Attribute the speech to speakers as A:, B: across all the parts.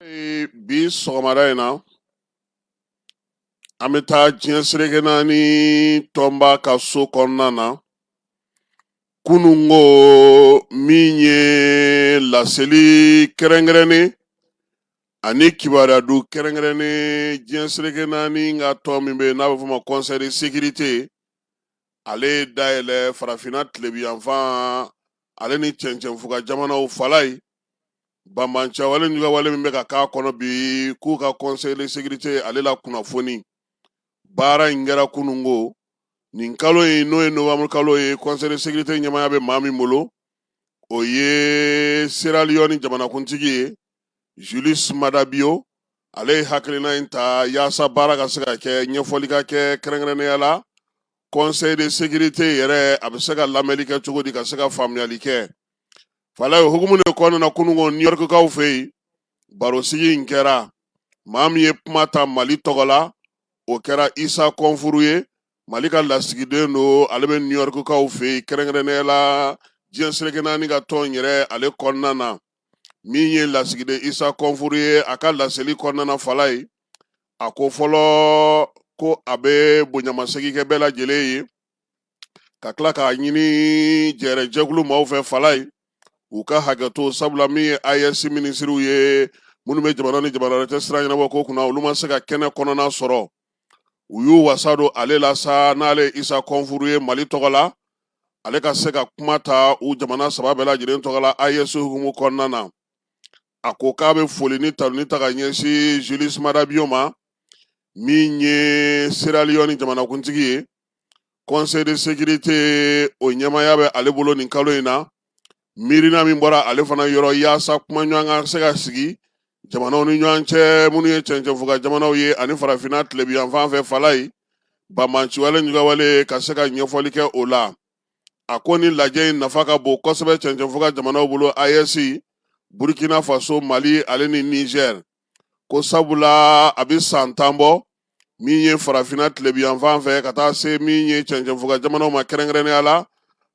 A: Bi sɔgɔmada in na, an bɛ taa diɲɛ seleke naani tɔnba ka so kɔnɔna na. Kununko, min ye laseli kɛrɛnkɛrɛnnen ani kibaruya du kɛrɛnkɛrɛnnen, diɲɛ seleke naani ka tɔn min bɛ yen n'a bɛ f'o ma Conseil de sécurité, ale ye dayɛlɛ farafinna tilebiyanfan ale ni cɛncɛnfuga jamanaw fala ye. Banbaanciwale ni wale min bɛ ka k'a kɔnɔ bi, k'u ka Conseil de sécurité ale la kunnafoni baara in kɛra kununko. Nin kalo in, n'o ye novembre kalo ye, Conseil de sécurité ɲɛmaaya bɛ maa min bolo, o ye Sierra Leone jamanakuntigi ye, Julius Maada Bio. Ale ye hakilina in ta yaasa baara ka se ka kɛ, ɲɛfɔli ka kɛ kɛrɛnkɛrɛnnenya la Conseil de sécurité yɛrɛ a bɛ se ka lamɛnli kɛ cogo di, ka se ka faamuyali kɛ. Falaye, o hukumu de kɔnɔna na, kununko New Yorkkaw fɛ yen, barosigi in kɛra. Maa min ye kuma ta Mali tɔgɔ la, o kɛra Isa Kɔnfuru ye, Mali ka lasigiden don. Ale bɛ New Yorkkaw fɛ yen, kɛrɛnkɛrɛnnenya la diɲɛ seleke naani ka tɔn yɛrɛ ale kɔnɔna na. Min ye lasigiden Isa Kɔnfuru ye, a ka laseli kɔnɔna na, Falaye, a ko fɔlɔ ko a bɛ bonyamasegin kɛ bɛɛ lajɛlen ye, ka tila k'a ɲini jɛrɛjɛkulu maaw fɛ, Falaye, u ka hakɛto, sabula min ye AES minisiriw ye, minnu bɛ jamana ni jamana wɛrɛ cɛ sira ɲɛnabɔ ko kunna, olu ma se ka kɛnɛ kɔnɔna sɔrɔ. U y'u wasa don ale la sa, n'ale Isa Kɔnfuru ye Mali tɔgɔ la, ale ka se ka kuma ta u jamana saba bɛɛ lajɛlen tɔgɔ la AES hukumu kɔnɔna na. A ko k'a bɛ foli ni tanuni ta ka ɲɛsin Julius Maada Bio ma, min ye Sierra Leone jamanakuntigi ye. Conseil de sécurité, o ɲɛmaaya bɛ ale bolo nin kalo in na. Miirina min bɔra ale fana yɔrɔ yaasa kumaɲɔgɔn ka se ka sigi jamanaw ni ɲɔgɔn cɛ, minnu ye cɛncɛnfuga jamanaw ye ani farafinna tilebiyanfan fɛ, Falaye, banbaanciwale jugawale ka se ka ɲɛfɔli kɛ o la. A ko ni lajɛ in nafa ka bon kosɛbɛ cɛncɛnfuga jamanaw bolo, AES, Burkina Faso, Mali ale ni Niger, ko sabula a bɛ san 10 bɔ, min ye farafinna tilebiyanfan fɛ ka taa se min ye cɛncɛnfuga jamanaw ma, kɛrɛnkɛrɛnnenya la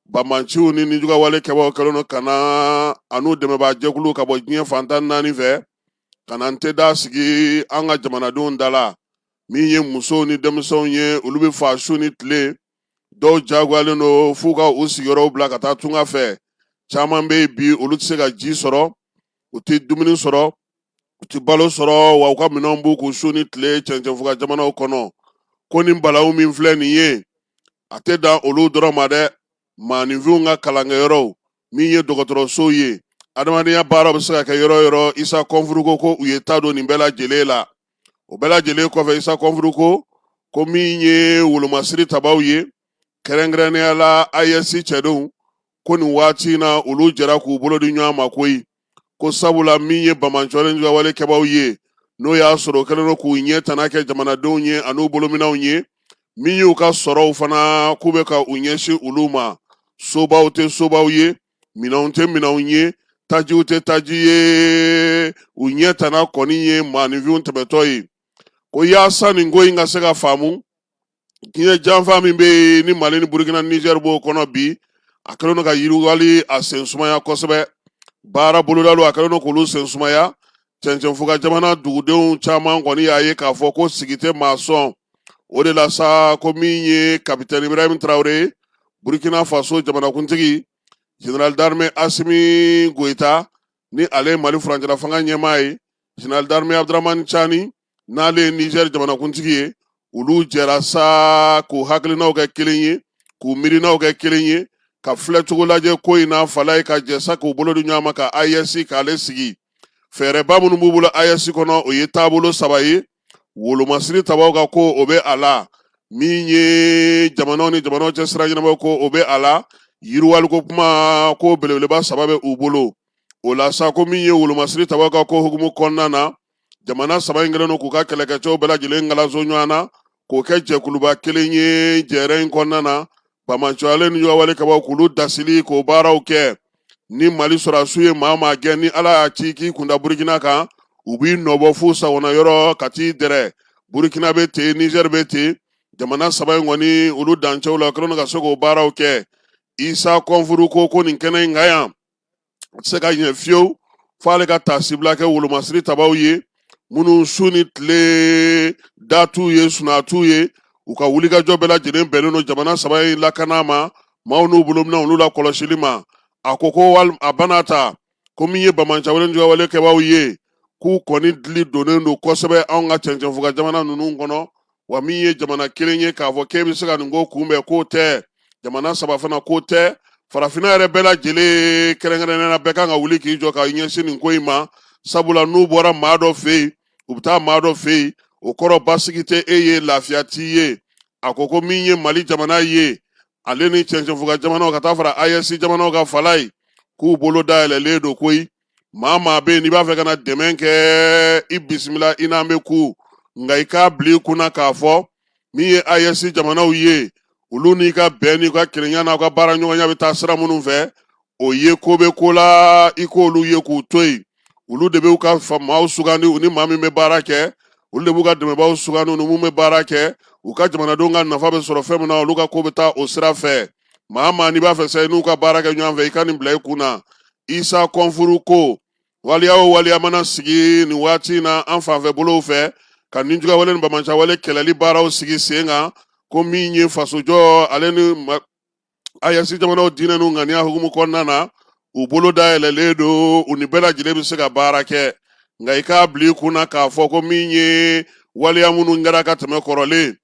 A: banbaanciw ni nijugawale kɛbaaw kɛlen don ka na an'u dɛmɛbaa jɛkulu ka bɔ diɲɛ fan 14 fɛ ka na n tɛ da sigi an ka jamanadenw da la. Min ye musow ni denmisɛnw ye, olu bɛ fa su ni tile, dɔw jagoyalen don f'u ka u sigiyɔrɔw bila ka taa tunga fɛ. Caman bɛ yen bi, olu tɛ se ka ji sɔrɔ, u tɛ dumuni sɔrɔ, u tɛ balo sɔrɔ, wa u ka minɛnw b'u kun su ni tile cɛncɛnfuga jamanaw kɔnɔ. Ko nin balawu min filɛ nin ye, a tɛ dan olu dɔrɔn ma dɛ. Maaninfinw ka kalankɛyɔrɔw, min ye dɔgɔtɔrɔsow ye, adamadenya baaraw bɛ se ka kɛ yɔrɔ o yɔrɔ, Isa Kɔnfuru ko ko u ye ta don nin bɛɛ lajɛlen la. O bɛɛ lajɛlen kɔfɛ, Isa Kɔnfuru ko ko min ye wolomasiri tabaw ye, kɛrɛnkɛrɛnnenya la AES cɛdenw, ko nin waati in na olu jɛra k'u bolo di ɲɔgɔn ma koyi, ko sabula min ye banbaanciwale jugawale kɛbaaw ye, n'o y'a sɔrɔ o kɛlen don k'u ɲɛ tana kɛ jamanadenw ye an'u bolominɛnw ye, min y'u ka sɔrɔw fana, k'u bɛ ka u ɲɛsin olu ma. Sobaw tɛ sobaw ye, minɛnw tɛ minɛnw ye, tajiw tɛ taji ye, u ɲɛ tana kɔni ye maaninfinw tɛmɛtɔ ye. Ko yaasa nin ko in ka se ka faamu, diɲɛ janfa min bɛ yen ni Mali ni Burukina, Nizɛri b'o kɔnɔ bi, a kɛlen don ka yiriwali a sen sumaya kosɛbɛ. Baara bolodaliw, a kɛlen don k'olu sen sumaya. Cɛncɛnfuga jamana dugudenw caman kɔni y'a ye k'a fɔ ko sigi tɛ maa sɔn. O de la sa, ko min ye kapitɛni Ibrahim Traoré, Burukina Faso jamanakuntigi, général d'armée Asimi Goyita, ni ale ye Mali furancɛla fanga ɲɛmaa ye, général d'armée Abdramani Tchani, n'ale ye Niger jamanakuntigi ye, olu jɛra sa k'u hakilinaw kɛ kelen ye, k'u miirinaw kɛ kelen ye, ka filɛcogo lajɛ ko in na, Falaye, ka jɛ sa k'u bolo di ɲɔgɔn ma ka AES k'ale sigi. Fɛɛrɛba minnu b'u bolo AES kɔnɔ, o ye taabolo saba ye. Wolomasiri tabaw ka ko, o bɛ a la. Min ye jamanaw ni jamanaw cɛ sira ɲɛnabɔ ko, o bɛ a la. Yiriwaliko kuma ko belebeleba saba bɛ u bolo. O la sa, ko min ye wolomasiri tabaw ka ko hukumu kɔnɔna na, jamana saba in kɛlen don k'u ka kɛlɛkɛcɛw bɛɛ lajɛlen kalanso ɲɔgɔn na k'o kɛ jɛkuluba kelen ye jɛrɛ in kɔnɔna na, banbaanciwale ni jugawale kɛbaaw k'olu dasili, k'o baaraw kɛ. Ni Mali sɔrɔdasiw ye maa maa gɛn, ni Ala y'a ci k'i kunda Burukina kan, u b'i nɔbɔ f'u sagona yɔrɔ ka t'i dɛrɛ. Burukina bɛ ten, Nizɛri bɛ ten. Jamana saba in kɔni, olu dancɛw la, kɛlen don ka se k'o baaraw kɛ. Isa Kɔnfuru ko ko nin kɛnɛ in kan yan, a tɛ se ka ɲɛ fiyewu F'ale ka taasibila kɛ wolomasiri tabaw ye minnu su ni tile da t'u ye, sunaa t'u ye, u ka wulikajɔ bɛɛ lajɛlen bɛnnen don jamana saba in lakana ma, maaw n'u bolominɛnw olu lakɔlɔsili ma. A ko ko a bana ta ko min ye banbaanciwale juguyawale kɛbaaw ye, k'u kɔni dili donnen don kosɛbɛ anw ka cɛncɛnfuga jamana ninnu kɔnɔ. Wa min ye jamana kelen ye k'a fɔ k'e bɛ se ka nin ko kunbɛn, k'o tɛ, jamana saba fana k'o tɛ, farafinna yɛrɛ bɛɛ lajɛlen kɛrɛnkɛrɛnnenya la, bɛɛ kan ka wuli k'i jɔ ka ɲɛsin nin ko in ma, sabula n'u bɔra maa dɔ fɛ yen, u bɛ taa maa dɔ fɛ yen, o kɔrɔ basigi tɛ e ye, lafiya t'i ye. A ko ko min ye Mali jamana ye, ale ni cɛncɛnfuga jamanaw ka taa fara AES jamanaw kan fala ye, k'u bolo dayɛlɛlen don koyi. Maa maa bɛ yen n'i b'a fɛ ka na dɛmɛ kɛ, i bisimila, i n'an bɛ ku. Nka i k'a bila i kunna k'a fɔ min ye AES jamanaw ye, olu n'i ka bɛn n'i ka kelenya n'aw ka baara ɲɔgɔnya bɛ taa sira minnu fɛ, o ye ko bɛ ko la, i k'olu ye k'u to yen. Olu de b'u ka maaw sugandi, u ni maa min bɛ baara kɛ, olu de b'u ka dɛmɛbaaw sugandi, u ni mun bɛ baara kɛ, u ka jamanadenw ka nafa bɛ sɔrɔ fɛn min na, olu ka ko bɛ taa o sira fɛ. Maa maa n'i b'a fɛ sa i n'u ka baara kɛ ɲɔgɔn fɛ, i ka nin bila i kun na. Isa Kɔnfuru ko waleya o waleya mana sigi nin waati in na an fanfɛ bolow fɛ ka ninjuguyawale ni banbaanciwale kɛlɛli baaraw sigi sen kan, ko min ye fasojɔ ale ni AES jamanaw diinɛ n'u ŋaniya hukumu kɔnɔna na, u bolo dayɛlɛlen don, u ni bɛɛ lajɛlen bɛ se ka baara kɛ. Nka i k'a bila i kunna k'a fɔ ko min ye waleya minnu kɛra ka tɛmɛ kɔrɔlen,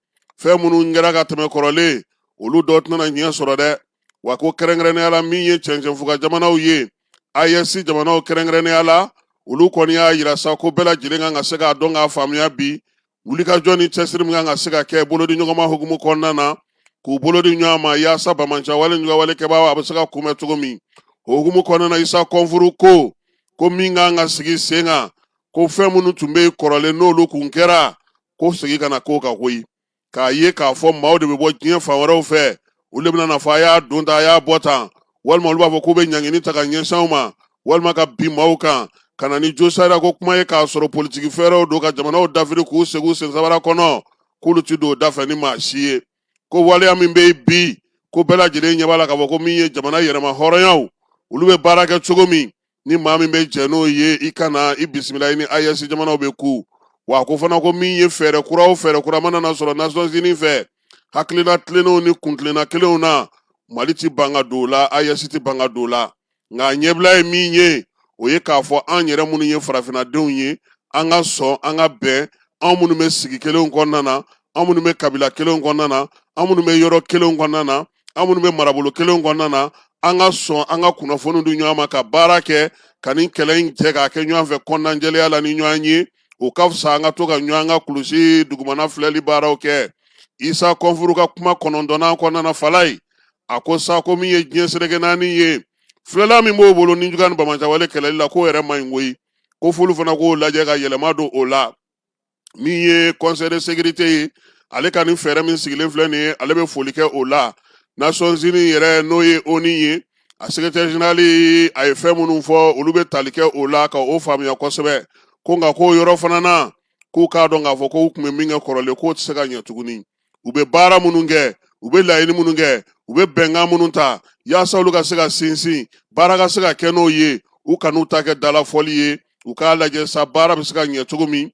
A: fɛn minnu kɛra ka tɛmɛ kɔrɔlen, olu dɔ tɛna ɲɛ sɔrɔ dɛ. Wa ko kɛrɛnkɛrɛnnenya la, min ye cɛncɛnfuga jamanaw ye, AES jamanaw kɛrɛnkɛrɛnnenya la, olu kɔni y'a yira sa ko bɛɛ lajɛlen kan ka se k'a dɔn k'a faamuya bi, wulikajɔ ni cɛsiri min kan ka se ka kɛ bolodi ɲɔgɔnma hukumu kɔnɔna na, k'u bolo di ɲɔgɔn ma yaasa banbaanciwale juguyawale kɛbaaw a bɛ se ka kunbɛn cogo min. O hukumu kɔnɔna na, Isa Kɔnfuru ko min kan ka sigi sen kan, ko fɛn minnu tun bɛ yen kɔrɔlen n'olu kun kɛra, ko segin kana k'o kan koyi. K'a ye k'a fɔ maaw de bɛ bɔ diɲɛ fan wɛrɛw fɛ, olu de bɛna na fɔ a y'a don tan, a y'a bɔ tan, walima olu b'a fɔ k'u bɛ ɲangini ta ka ɲɛsin aw ma, walima ka bin maaw kan ka na ni josariya ko kuma ye, k'a sɔrɔ politiki fɛɛrɛw don ka jamanaw dafiri k'u segin u sensabara kɔnɔ, k'olu ti don o da fɛ ni maa si ye. Ko waleya min bɛ yen bi, ko bɛɛ lajɛlen ɲɛ b'a la k'a fɔ ko min ye jamana yɛrɛma hɔrɔnyaw, olu bɛ baara kɛ cogo min, ni maa min bɛ jɛn n'o ye, i ka na, i bisimila, i ni AES jamanaw bɛ ku. Wa a ko fana ko min ye fɛɛrɛ kura o fɛɛrɛ kura mana na sɔrɔ Nations Unies fɛ, hakilina tilennenw ni kuntilenna kelenw na, Mali ti ban ka don o la, AES ti ban ka don o la. Nka a ɲɛbila ye min ye, o ye k'a fɔ an yɛrɛ minnu ye farafinnadenw ye, an ka sɔn an ka bɛn, anw minnu bɛ sigi kelenw kɔnɔna na, an minnu bɛ kabila kelenw kɔnɔna na, an minnu bɛ yɔrɔ kelenw kɔnɔna na, an minnu bɛ marabolo kelenw kɔnɔna na, an ka sɔn an ka kunnafoni di ɲɔgɔn ma ka baara kɛ ka nin kɛlɛ in cɛ k'a kɛ ɲɔgɔn fɛ kɔnɔnajɛlenya la ni ɲɔgɔn ye. O ka fisa an ka to ka ɲɔgɔn ka kulusi dugumana filɛli baaraw kɛ. Isa Kɔnfuru ka kuma kɔnɔntɔnnan kɔnɔna na, Falayi a ko sa ko min ye diɲɛ seleke naani ye, filɛla min b'o bolo nijuguya ni banbaanciwale kɛlɛli la, k'o yɛrɛ man ɲi koyi, ko f'olu fana k'o lajɛ ka yɛlɛma don o la. Min ye Conseil de sécurité ye, ale ka nin fɛɛrɛ min sigilen filɛ nin ye, ale bɛ foli kɛ o la. Nations Unies yɛrɛ, n'o ye ONU ye, a secrétaire général, a ye fɛn minnu fɔ, olu bɛ tali kɛ o la ka o faamuya kosɛbɛ. Ko nka k'o yɔrɔ fana na, k'u k'a dɔn k'a fɔ k'u tun bɛ min kɛ kɔrɔlen, k'o tɛ se ka ɲɛ tuguni. U bɛ baara minnu kɛ, u bɛ laɲini minnu kɛ, u bɛ bɛnkan minnu ta yaasa olu ka se ka sinsin, baara ka se ka kɛ n'o ye, u kan'u ta kɛ dalafɔli ye, u k'a lajɛ sa baara bɛ se ka ɲɛ cogo min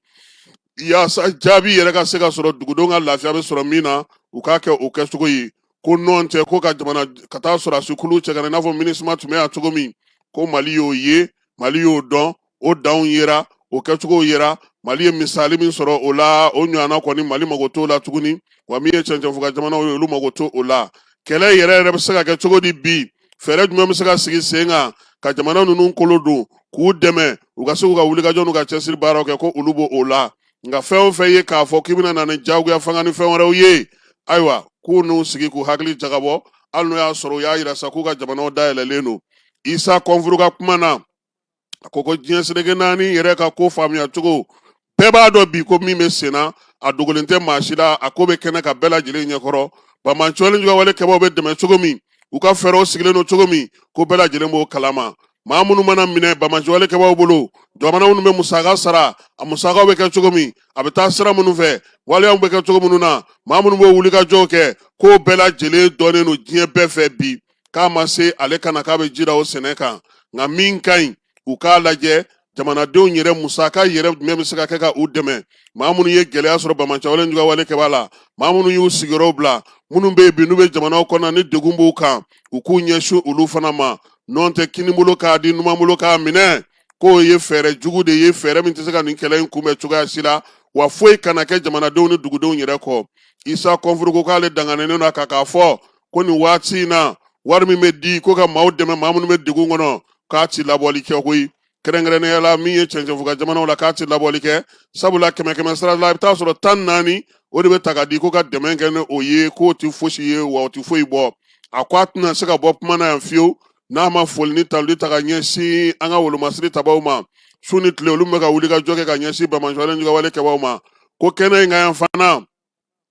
A: yaasa jaabi yɛrɛ ka se ka sɔrɔ, dugudenw ka lafiya bɛ sɔrɔ min na, u k'a kɛ o kɛcogo ye. Ko nɔn tɛ ko ka jamana ka taa sɔrɔdasi kulu cɛ ka na i n'a fɔ MINUSMA tun bɛ yan cogo min, ko Mali y'o ye, Mali y'o dɔn, o danw yera, o kɛcogow yera. Mali ye misali min sɔrɔ o la, o ɲɔgɔnna kɔni Mali mago t'o la tuguni. Wa min ye cɛncɛnfuga jamanaw ye, olu mago t'o la. Kɛlɛ yɛrɛ yɛrɛ bɛ se ka kɛ cogo di bi? Fɛɛrɛ jumɛn bɛ se ka sigi sen kan ka jamana ninnu kolo don k'u dɛmɛ u ka se k'u ka wulikajɔ n'u ka cɛsiri baaraw kɛ? Ko olu b'o o la. Nka fɛn o fɛn ye k'a fɔ k'i bɛna na ni jagoya fanga ni fɛn wɛrɛw ye, ayiwa, k'u n'u sigi k'u hakili jagabɔ, hali n'o y'a sɔrɔ u y'a yira sa k'u ka jamanaw dayɛlɛlen don. Isa Kɔnfuru ka kuma na, a ko diɲɛ seleke naani yɛrɛ ka ko faamuya cogo, bɛɛ b'a dɔn bi ko min bɛ sen na, a dogolen tɛ maa si la, a ko bɛ kɛnɛ kan bɛɛ lajɛlen ɲɛkɔrɔ. Banbaanciwale juguyawale kɛbaaw bɛ dɛmɛ cogo min, u ka fɛɛrɛw sigilen don cogo min, ko bɛɛ lajɛlen b'o kalama. Maa minnu mana minɛ banbaanciwale kɛbaaw bolo, jamana minnu bɛ musaka sara, a musakaw bɛ kɛ cogo min, a bɛ taa sira minnu fɛ, waleyaw bɛ kɛ cogo minnu na, maa minnu b'o wulikajɔw kɛ, k'o bɛɛ lajɛlen dɔnnen don diɲɛ bɛɛ fɛ bi. K'a ma se ale kana k'a bɛ ji da o sɛnɛ kan, nka min ka ɲi, u k'a lajɛ. Jamanadenw yɛrɛ musaka yɛrɛ jumɛn bɛ se ka kɛ ka u dɛmɛ? Maa minnu ye gɛlɛya sɔrɔ banbaanciwale juguya wale kɛbaa la, maa minnu y'u sigiyɔrɔw bila, minnu bɛ yen bi n'u bɛ jamanaw kɔnɔ ni degun b'u kan, u k'u ɲɛsin olu fana ma. N'o tɛ, kinibolo k'a di, numanbolo k'a minɛ, k'o ye fɛɛrɛ jugu de ye, fɛɛrɛ min tɛ se ka nin kɛlɛ in kunbɛn cogoya si la, wa foyi kana kɛ jamanadenw ni dugudenw yɛrɛ kɔ. Isa Kɔnfuru ko k'ale danganen don a kan k'a fɔ ko nin waati in na, wari min bɛ di ko ka maaw dɛmɛ, maa minnu bɛ degun kɔnɔ, k'a ti labɔli kɛ koyi. Kɛrɛnkɛrɛnnenya la, min ye cɛncɛnfuga jamanaw la, k'a ti labɔli kɛ, sabula kɛmɛ kɛmɛ sara la, i bɛ taa sɔrɔ 14 o de bɛ ta ka di ko ka dɛmɛ kɛ ni o ye, k'o ti fosi ye, wa o ti foyi bɔ. A ko a tɛna se ka bɔ kuma na yan fiyewu n'a ma foli ni tanuli ta ka ɲɛsin an ka wolomasiri tabaw ma. Su ni tile, olu bɛ ka wuli ka jɔ kɛ ka ɲɛsin banbaanciwale juguya wale kɛbaw ma. Ko kɛnɛ in kan yan fana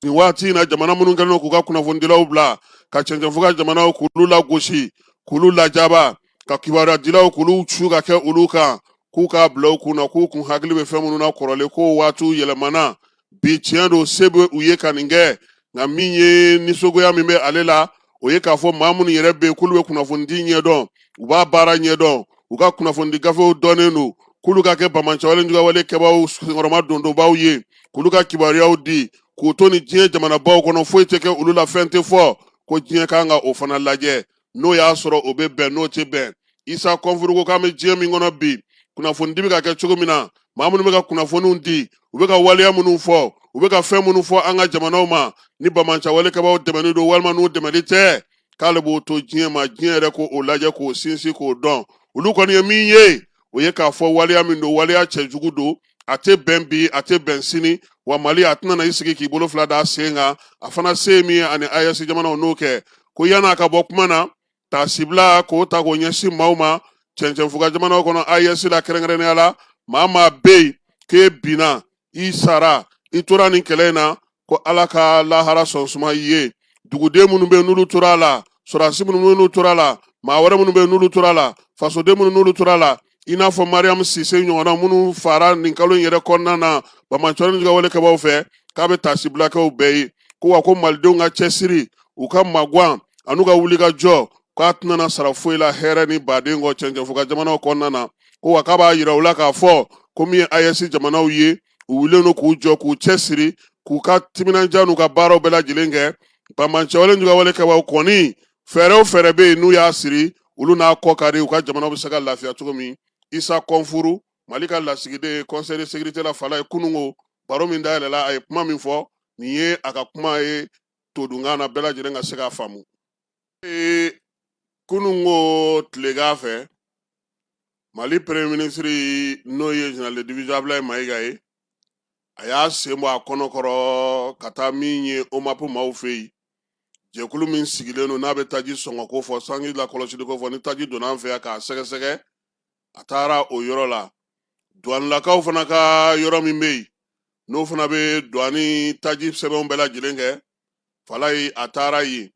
A: nin waati in na, jamana minnu kɛlen don k'u ka kunnafonidilaw bila ka cɛncɛnfuga jamanaw k'olu lagosi, k'olu lajaba, ka kibaruyadilaw k'olu su ka kɛ olu kan, k'u k'a bila u kun na k'u kun hakili bɛ fɛn minnu na kɔrɔlen, k'o waatiw yɛlɛmana bi. Tiɲɛ don, se bɛ u ye ka nin kɛ, nka min ye nisɔngoya min bɛ ale la, o ye k'a fɔ maa minnu yɛrɛ bɛ yen k'olu bɛ kunnafonidi ɲɛdɔn, u b'a baara ɲɛdɔn, u ka kunnafonidi gafew dɔnnen don, k'olu ka kɛ banbaanciwale juguya wale kɛbaaw senkɔrɔma dondonbaw ye, k'olu ka kibaruyaw di k'u to ni diɲɛ jamanabaw kɔnɔ, foyi tɛ kɛ olu la, fɛn tɛ fɔ. Ko diɲɛ kan ka o fana lajɛ, n'o y'a sɔrɔ o bɛ bɛn, n'o tɛ bɛn. Isa Kɔnfuru ko k'an bɛ diɲɛ min kɔnɔ bi, kunnafonidi bɛ ka kɛ cogo min na, maa minnu bɛ ka kunnafoniw di, u bɛ ka waleya minnu fɔ, u bɛ ka fɛn minnu fɔ an ka jamanaw ma, ni banbaanciwale kɛbaaw dɛmɛni don walima n'u dɛmɛli tɛ, k'ale b'o to diɲɛ ma, diɲɛ yɛrɛ k'o lajɛ, k'o sinsin, k'o dɔn. Olu kɔni ye min ye, o ye k'a fɔ waleya min don, waleya cɛjugu don, a tɛ bɛn bi, a tɛ bɛn sini. Wa Mali a tɛna na i sigi k'i bolo fila da sen kan. A fana se ye min ye ani AES jamanaw n'o kɛ. Ko yan'a ka bɔ kuma na, taasibila k'o ta k'o ɲɛsin maaw ma cɛncɛnfuga jamanaw kɔnɔ, AES la kɛrɛnkɛrɛnnenya la, maa maa bɛ yen k'e binna, i sara, i tora nin kɛlɛ in na, ko Ala ka lahara sɔn suma i ye. Duguden minnu bɛ yen n'olu tora a la, sɔrɔdasi minnu bɛ yen n'olu tora a la, maa wɛrɛ minnu bɛ yen n'olu tora a la, fasoden minnu n'olu tora a la, i n'a fɔ Mariam Sise ɲɔgɔnna minnu fara nin kalo in yɛrɛ kɔnɔna na banbaanciwale juguya wale kɛbaaw fɛ, k'a bɛ taasibila kɛ u bɛɛ ye. Ko wa ko malidenw ka cɛsiri, u ka magwan an'u ka wulikajɔ, k'a tɛna na sara foyi la hɛrɛ ni baden kɔ cɛncɛnfuga jamanaw kɔnɔna na. Ko wa k'a b'a yira u la k'a fɔ ko min ye AES jamanaw ye, u wulilen don k'u jɔ, k'u cɛsiri, k'u ka timinandiya n'u ka baaraw bɛɛ lajɛlen kɛ. Banbaanciwale juguya wale kɛbaaw kɔni, fɛɛrɛ o fɛɛrɛ bɛ yen n'u y'a siri, olu n'a kɔ kari, u ka jamana bɛ se ka lafiya cogo min. Isa Kɔnfuru, Mali ka lasigiden ye Conseil de sécurité la, fala ye kununko baro min dayɛlɛla, a ye kuma min fɔ, nin ye a ka kuma ye todunkan na, bɛɛ lajɛlen ka se k'a faamu. Kununko tilegan fɛ, Mali premier ministre, n'o ye général de division Abulayi Mayiga ye, a y'a sen bɔ a kɔnɔ kɔrɔ ka taa min ye OMAP maaw fɛ yen, jɛkulu min sigilen don n'a bɛ taji sɔngɔ ko fɔ, sanji lakɔlɔsili ko fɔ, ni taji donna an fɛ yan k'a sɛgɛsɛgɛ. A taara o yɔrɔ la, duwanilakaw fana ka yɔrɔ min bɛ yen, n'o fana bɛ duwani taji sɛbɛnw bɛɛ lajɛlen kɛ, falayi a taara yen.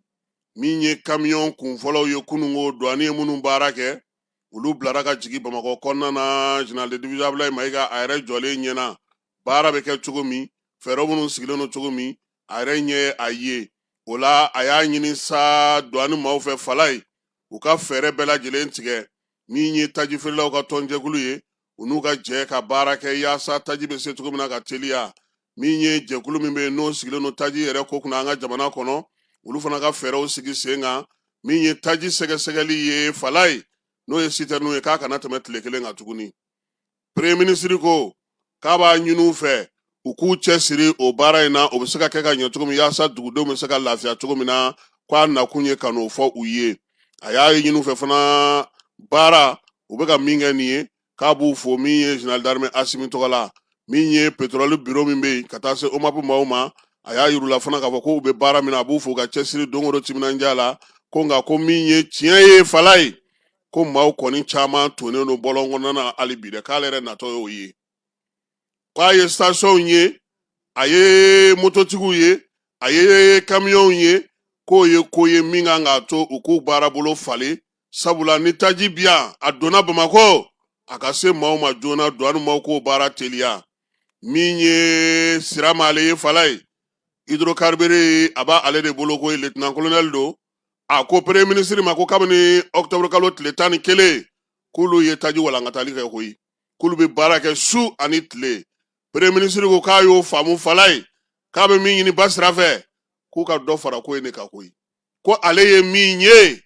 A: Min ye kamiyɔn kunfɔlɔw ye kununko, duwani ye minnu baara kɛ, olu bilara ka jigin Bamakɔ kɔnɔna na. Général de division Abulayi Mayiga a yɛrɛ jɔlen ɲɛna, baara bɛ kɛ cogo min, fɛɛrɛ minnu sigilen don cogo min, a yɛrɛ ɲɛ a ye o la. A y'a ɲini sa duwani maaw fɛ, falayi, u ka fɛɛrɛ bɛɛ lajɛlen tigɛ. Min ye taji feerelaw ka tɔnjɛkulu ye, u n'u ka jɛ ka baara kɛ yaasa taji bɛ se cogo min na ka teliya. Min ye jɛkulu min bɛ yen n'o sigilen don taji yɛrɛ ko kunna an ka jamana kɔnɔ, olu fana ka fɛɛrɛw sigi sen kan. Min ye taji sɛgɛsɛgɛli ye, falayi, n'o ye sitɛrininw ye, k'a kana tɛmɛ tile kelen kan tuguni. Premier ministre ko k'a b'a ɲini u fɛ u k'u cɛsiri o baara in na, o bɛ se ka kɛ ka ɲɛ cogo min, yaasa dugudenw bɛ se ka lafiya cogo min na. K'a nakun ye ka n'o fɔ u ye. A y'a ɲini u fɛ fana, baara u bɛ ka min kɛ nin ye, k'a b'u fo. Min ye général d'armée Asimi tɔgɔ la, min ye pétrole bureau min bɛ yen ka taa se OMAP maaw ma, a y'a yir'u la fana k'a fɔ k'u bɛ baara min na, a b'u fo ka cɛsiri don o don timinandiya la. Ko nka ko min ye tiɲɛ ye, falayi, ko maaw kɔni caman tonnen don bɔlɔn kɔnɔna na hali bi dɛ, k'ale yɛrɛ natɔ y'o ye. K'a ye station ye, a ye mototigiw ye, a ye kamiyɔnw ye, k'o ye ko ye min kan k'a to u k'u baarabolo falen, sabula ni taji bi yan, a donna Bamakɔ, a ka se maaw ma joona, duwani maaw k'o baara teliya. Min ye Sirama ale ye, falayi, hydrocarbure a b'a ale de bolo, ko lieutenant colonel don. A ko premier ministre ma ko kabini octobre kalo tile 11, k'olu ye taji walankatali kɛ koyi. K'olu bɛ baara kɛ su ani tile. Premier ministre ko k'a y'o faamu Falaye, k'a bɛ min ɲini Basira fɛ, k'u ka dɔ fara ko in de kan koyi. Ko ale ye min ye,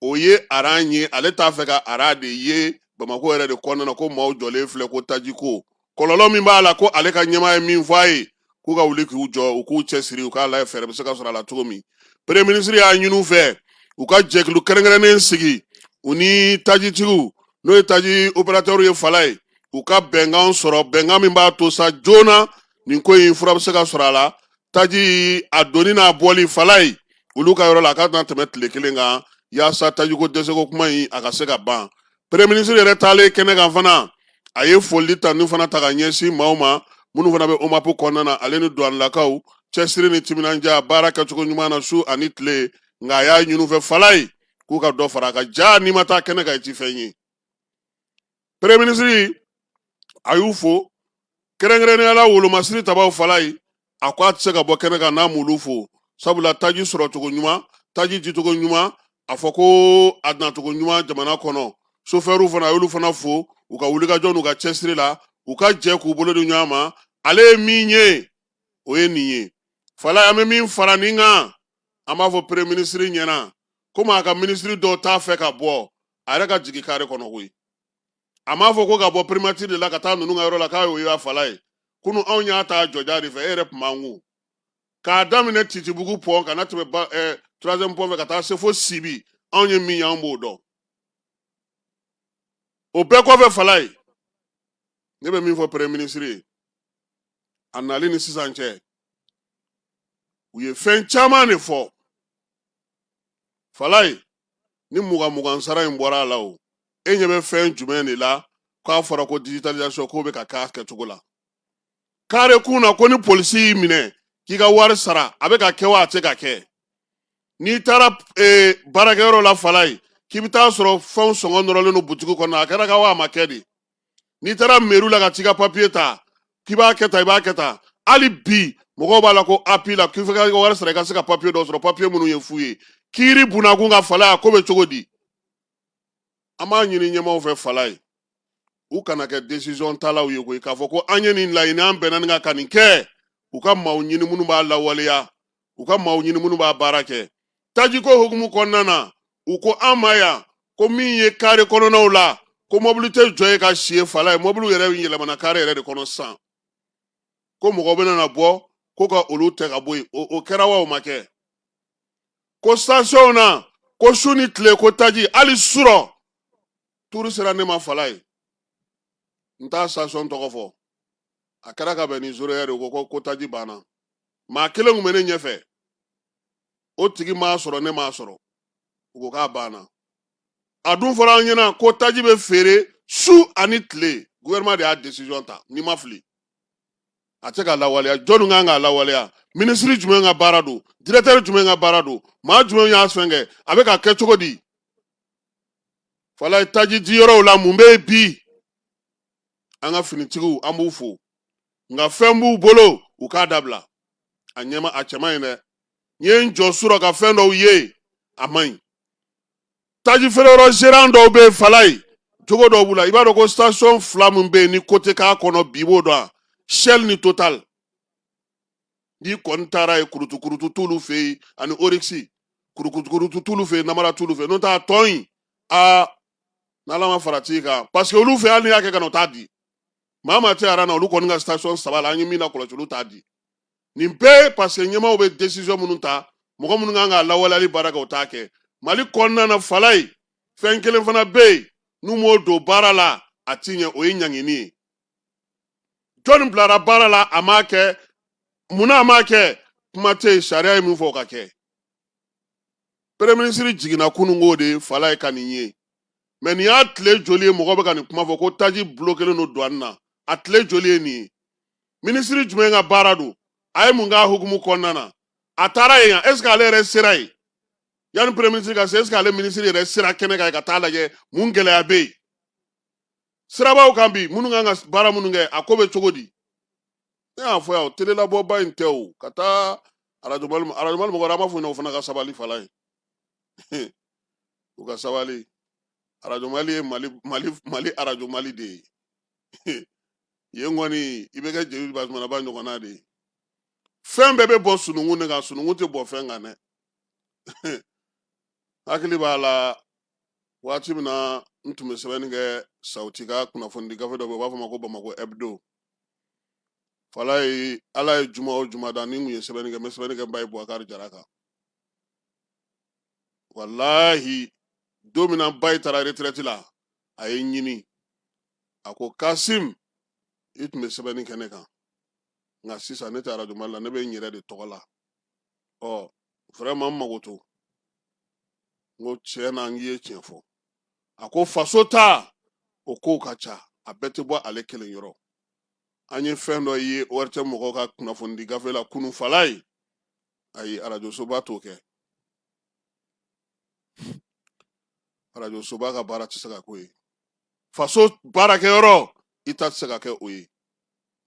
A: o ye aran ye, ale t'a fɛ ka aran de ye Bamakɔ yɛrɛ de kɔnɔna na, ko maaw jɔlen filɛ ko taji ko kɔlɔlɔ min b'a la, ko ale ka ɲɛmaa ye min fɔ a ye, k'u ka wuli k'u jɔ, u k'u cɛsiri, u k'a lajɛ fɛɛrɛ bɛ se ka sɔrɔ a la cogo min. Premier ministre y'a ɲini u fɛ, u ka jɛkulu kɛrɛnkɛrɛnnen sigi u ni tajitigiw, n'o ye taji opérateur ye Falaye, u ka bɛnkan sɔrɔ, bɛnkan min b'a to sa joona nin ko in fura bɛ se ka sɔrɔ a la. Taji a donni n'a bɔli Falaye olu ka yɔrɔ la, a ka na tɛmɛ tile kelen kan, yaasa tajiko dɛsɛko kuma in a ka se ka ban. Premier ministre yɛrɛ taalen kɛnɛ kan fana, a ye foli tanu fana ta ka ɲɛsin maaw ma minnu fana bɛ OMAP kɔnɔna na, ale ni duwanilakaw, cɛsiri ni timinandiya baara kɛcogo ɲuman na su ani tile. Nka a y'a ɲini u fɛ Falaye, k'u ka dɔ fara a kan. Ja n'i ma taa kɛnɛ kan, i ti fɛn ye. Premier ministre a y'u fo kɛrɛnkɛrɛnnenya la, wolomasiri tabaw Falaye, a ko a tɛ se ka bɔ kɛnɛ kan n'a m'olu fo, sabula taji sɔrɔcogo ɲuman, taji dicogo ɲuman, a fɔ ko a nacogo ɲuman jamana kɔnɔ. Sofɛriw fana, a y'olu fana fo u ka wulikajɔ n'u ka cɛsiri la, u ka jɛ k'u bolo di ɲɔgɔn ma. Ale ye min ye, o ye nin ye Falaye. An bɛ min fara nin kan, an b'a fɔ premier ministre ɲɛna, komi a ka minisiri dɔw t'a fɛ ka bɔ, a yɛrɛ ka jigin kare kɔnɔ koyi. A m'a fɔ ko ka bɔ primature de la ka taa ninnu ka yɔrɔ la, k'a y'o ye Falaye. Kunu anw y'a ta jɔja de fɛ, e yɛrɛ tun b'an kun k'a daminɛ Titibugu pont ka na tɛmɛ ba troisième pont fɛ ka taa se fo Sibi. Anw ye min ye, an b'o dɔn. O bɛɛ kɔfɛ Falaye, ne bɛ min fɔ premier ministre ye, a nali ni sisan cɛ, u ye fɛn caman de fɔ Falaye. Ni mugan mugan sara in bɔra a la, o e ɲɛ bɛ fɛn jumɛn de la k'a fɔra ko digitalisation k'o bɛ ka k'a kɛcogo la kare kun na, ko ni polisi y'i minɛ k'i ka wari sara, a bɛ ka kɛ wa a tɛ ka kɛ? N'i taara baarakɛyɔrɔ la Falaye, k'i bɛ taa sɔrɔ fɛnw sɔngɔ nɔrɔlen don butigi kɔnɔ, a kɛra ka wa a ma kɛ de? N'i taara mairie la ka t'i ka papiye ta, k'i b'a kɛ tan, i b'a kɛ tan, hali bi mɔgɔw b'a la ko API la, k'i fɛ ka wari sara i ka se ka papiye dɔ sɔrɔ, papiye minnu ye fu ye. Kiiri bunakun ka Falaye, a ko bɛ cogo di? An b'a ɲini ɲɛmaaw fɛ Falaye, u kana kɛ décision talaw ye koyi, k'a fɔ ko an ye nin laɲini, an bɛnna nin kan ka nin kɛ. U ka maaw ɲini minnu b'a lawaleya, u ka maaw ɲini minnu b'a baara kɛ. Tajiko hukumu kɔnɔna na, u ko an ma yan ko min ye kare kɔnɔnaw la, ko mɔbili tɛ jɔ yen ka si yen Falaye. Mɔbiliw yɛrɛ yɛlɛmana kare yɛrɛ de kɔnɔ sisan, ko mɔgɔ bɛna na bɔ ko ka olu tɛ ka bɔ yen. O kɛra wa o ma kɛ? Ko station na, ko su ni tile ko taji, hali surɔ turu sera ne ma Falaye, n t'a station tɔgɔ fɔ, a kɛra ka bɛn ni zéro heure, ko taji banna. Maa kelen tun bɛ ne ɲɛfɛ, o tigi m'a sɔrɔ, ne m'a sɔrɔ, u ko k'a banna. A dun fɔra an ɲɛna ko taji bɛ feere su ani tile, gouvernement de y'a décision ta. N'i ma fili, a tɛ ka lawaleya. Jɔnni kan k'a lawaleya? Minisiri jumɛn ka baara don? Directeur jumɛn ka baara don? Maa jumɛn y'a fɛn kɛ? A bɛ ka kɛ cogo di Falaye? Taji diyɔrɔw la, mun bɛ yen bi? An ka finitigiw, an b'u fo, nka fɛn b'u bolo, u k'a dabila. A ɲɛma, a cɛ man ɲi dɛ. N ye n jɔ surɔ ka fɛn dɔw ye, a man ɲi. Taji feereyɔrɔ gérant dɔw bɛ yen Falaye, jogo dɔw b'u la. I b'a dɔn ko station fila min bɛ yen ni ko tɛ k'a kɔnɔ bi, i b'o dɔn wa? Shell ni Total. N'i kɔni taara yen, kurutu kurutu t'olu fɛ yen, ani Oryx, kurutu kurutu t'olu fɛ yen, namara t'olu fɛ yen. N'o tɛ a tɔ in, aa, n'Ala ma farati kan, parce que olu fɛ, hali n'i y'a kɛ ka na, u t'a di maa maa tɛ aran na. Olu kɔni ka station saba la, an ye min na kɔlɔsi, olu t'a di. Nin bɛɛ parce que ɲɛmaaw bɛ décision minnu ta, mɔgɔ minnu kan k'a lawaleyali baara kɛ, o t'a kɛ. Mali kɔnɔna na Falaye, fɛn kelen fana bɛ yen, n'u m'o don baara la, a ti ɲɛ, o ye ɲangini ye. Jɔnni bilara baara la, a m'a kɛ, munna a m'a kɛ? Kuma tɛ yen, sariya ye min fɔ, o ka kɛ. Premier ministre jiginna kununko de Falaye ka nin ye. Mais nin y'a tile joli ye mɔgɔ bɛ ka nin kuma fɔ ko taji bulokelen don douane na? A tile joli ye nin ye? Minisiri jumɛn ka baara don? A ye mun k'a hukumu kɔnɔna na? A taara yen, est ce que ale yɛrɛ sera yen yanni premier ministre ka se? Est ce que ale minisiri yɛrɛ sera kɛnɛ kan ka taa lajɛ mun gɛlɛya bɛ yen sirabaw kan bi, minnu kan ka baara minnu kɛ, a ko bɛ cogo di? Ne y'a fɔ yan, o telelabɔba in tɛ o ka taa arajo Mali, arajo Mali mɔgɔ, an b'a fɔ ɲɛna, o fana ka sabali Falaye, u ka sabali. Arajo Mali ye Mali Mali Mali arajo Mali de ye. Yen kɔni, i bɛ kɛ Jeli Bazumanaba ɲɔgɔnna de ye. Fɛn bɛɛ bɛ bɔ sununkun de kan, sununkun tɛ bɔ fɛn kan dɛ. Hakili b'a la, waati min na n tun bɛ sɛbɛnni kɛ Sawuti ka kunnafonidi gafe dɔ bɛ yen, u b'a fɔ ma ko Bamako Hebdo. Falaye, Ala ye juma o juma da, ni n kun ye sɛbɛnni kɛ, n bɛ sɛbɛnni kɛ Bayi Bubakari Jara kan. Walahi, don min na Bayi taara retraite la, a ye n ɲini, a ko: "Kasim, i tun bɛ sɛbɛnni kɛ ne kan, nka sisan ne tɛ Arajo Mali la, ne bɛ n yɛrɛ de tɔgɔ la. Ɔ, vraiment, n mago to." N ko: "Tiɲɛ na, n k'i ye tiɲɛ fɔ." A ko faso ta, o kow ka ca, a bɛɛ tɛ bɔ ale kelen yɔrɔ. An ye fɛn dɔ ye ORTM mɔgɔw ka kunnafonidi gafe la kunun. Falaye, ayi, arajosoba t'o kɛ. Arajosoba ka baara tɛ se ka k'o ye. Faso baarakɛyɔrɔ, i ta tɛ se ka kɛ o ye.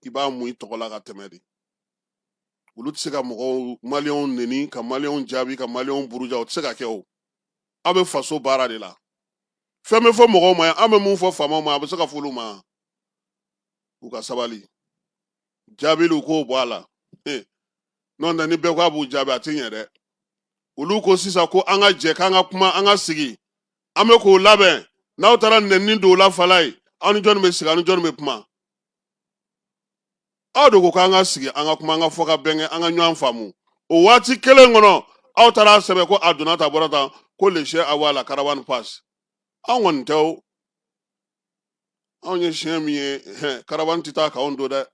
A: I b'a mun i tɔgɔ la ka tɛmɛ de. Olu tɛ se ka mɔgɔw, Maliyɛnw neni, ka Maliyɛnw jaabi, ka Maliyɛnw buruja. O tɛ se ka kɛ. O aw bɛ faso baara de la. Fɛn bɛ fɔ mɔgɔw ma, an bɛ mun fɔ faamaw ma, a bɛ se ka fɔ olu ma, u ka sabali, jaabiliw k'o bɔ a la. N'o tɛ, ni bɛɛ ko a b'u jaabi, a tɛ ɲɛ dɛ. Olu ko sisan ko an ka jɛ k'an ka kuma, an ka sigi, an bɛ k'o labɛn. N'aw taara nɛnini don o la, Falaye, aw ni jɔnni bɛ sigi, aw ni jɔnni bɛ kuma? Aw de ko k'an ka sigi, an ka kuma, an ka fɔ ka bɛn kɛ, an ka ɲɔgɔn faamu. O waati kelen kɔnɔ, aw taara sɛbɛn ko a donna tan, a bɔra tan, ko le chien aboie, la caravane passe. Anw kɔni tɛ o. Anw ye siɲɛ min ye hɛn, caravane tɛ taa k'anw to dɛ.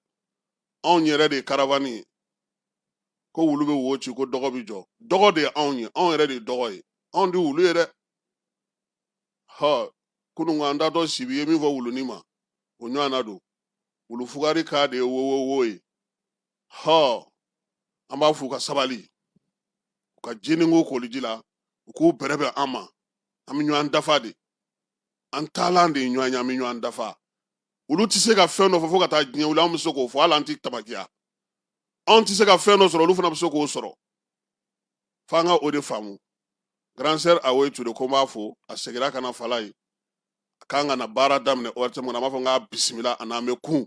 A: Anw yɛrɛ de ye caravane ye. Ko wulu bɛ wo ci, ko dɔgɔ bɛ jɔ. Dɔgɔ de ye anw ye, anw yɛrɛ de ye dɔgɔ ye, anw tɛ wulu ye dɛ. Hɔ, kunun an taatɔ Sibi ye min fɔ wulunin ma, o ɲɔgɔnna don. Wulu fugari k'a de ye wo wo wo ye. Hɔ, an b'a f'u ka sabali, u ka jini ko koliji la, u k'u bɛrɛbɛn an ma. An bɛ ɲɔgɔn dafa de, an taalan de ye ɲɔgɔn ye, an bɛ ɲɔgɔn dafa. Olu tɛ se ka fɛn dɔ fɔ fo ka taa diɲɛ wuli, anw bɛ se k'o fɔ, hali an tɛ tamakiya. Anw tɛ se ka fɛn dɔ sɔrɔ, olu fana bɛ se k'o sɔrɔ. F'an ka o de faamu. Grand sœur Awoyi Ture, ko n b'a fo, a seginna ka na Falaye, a kan ka na baara daminɛ ORTM kɔnɔ. An b'a fɔ n k'a bisimila, a n'an bɛ kun,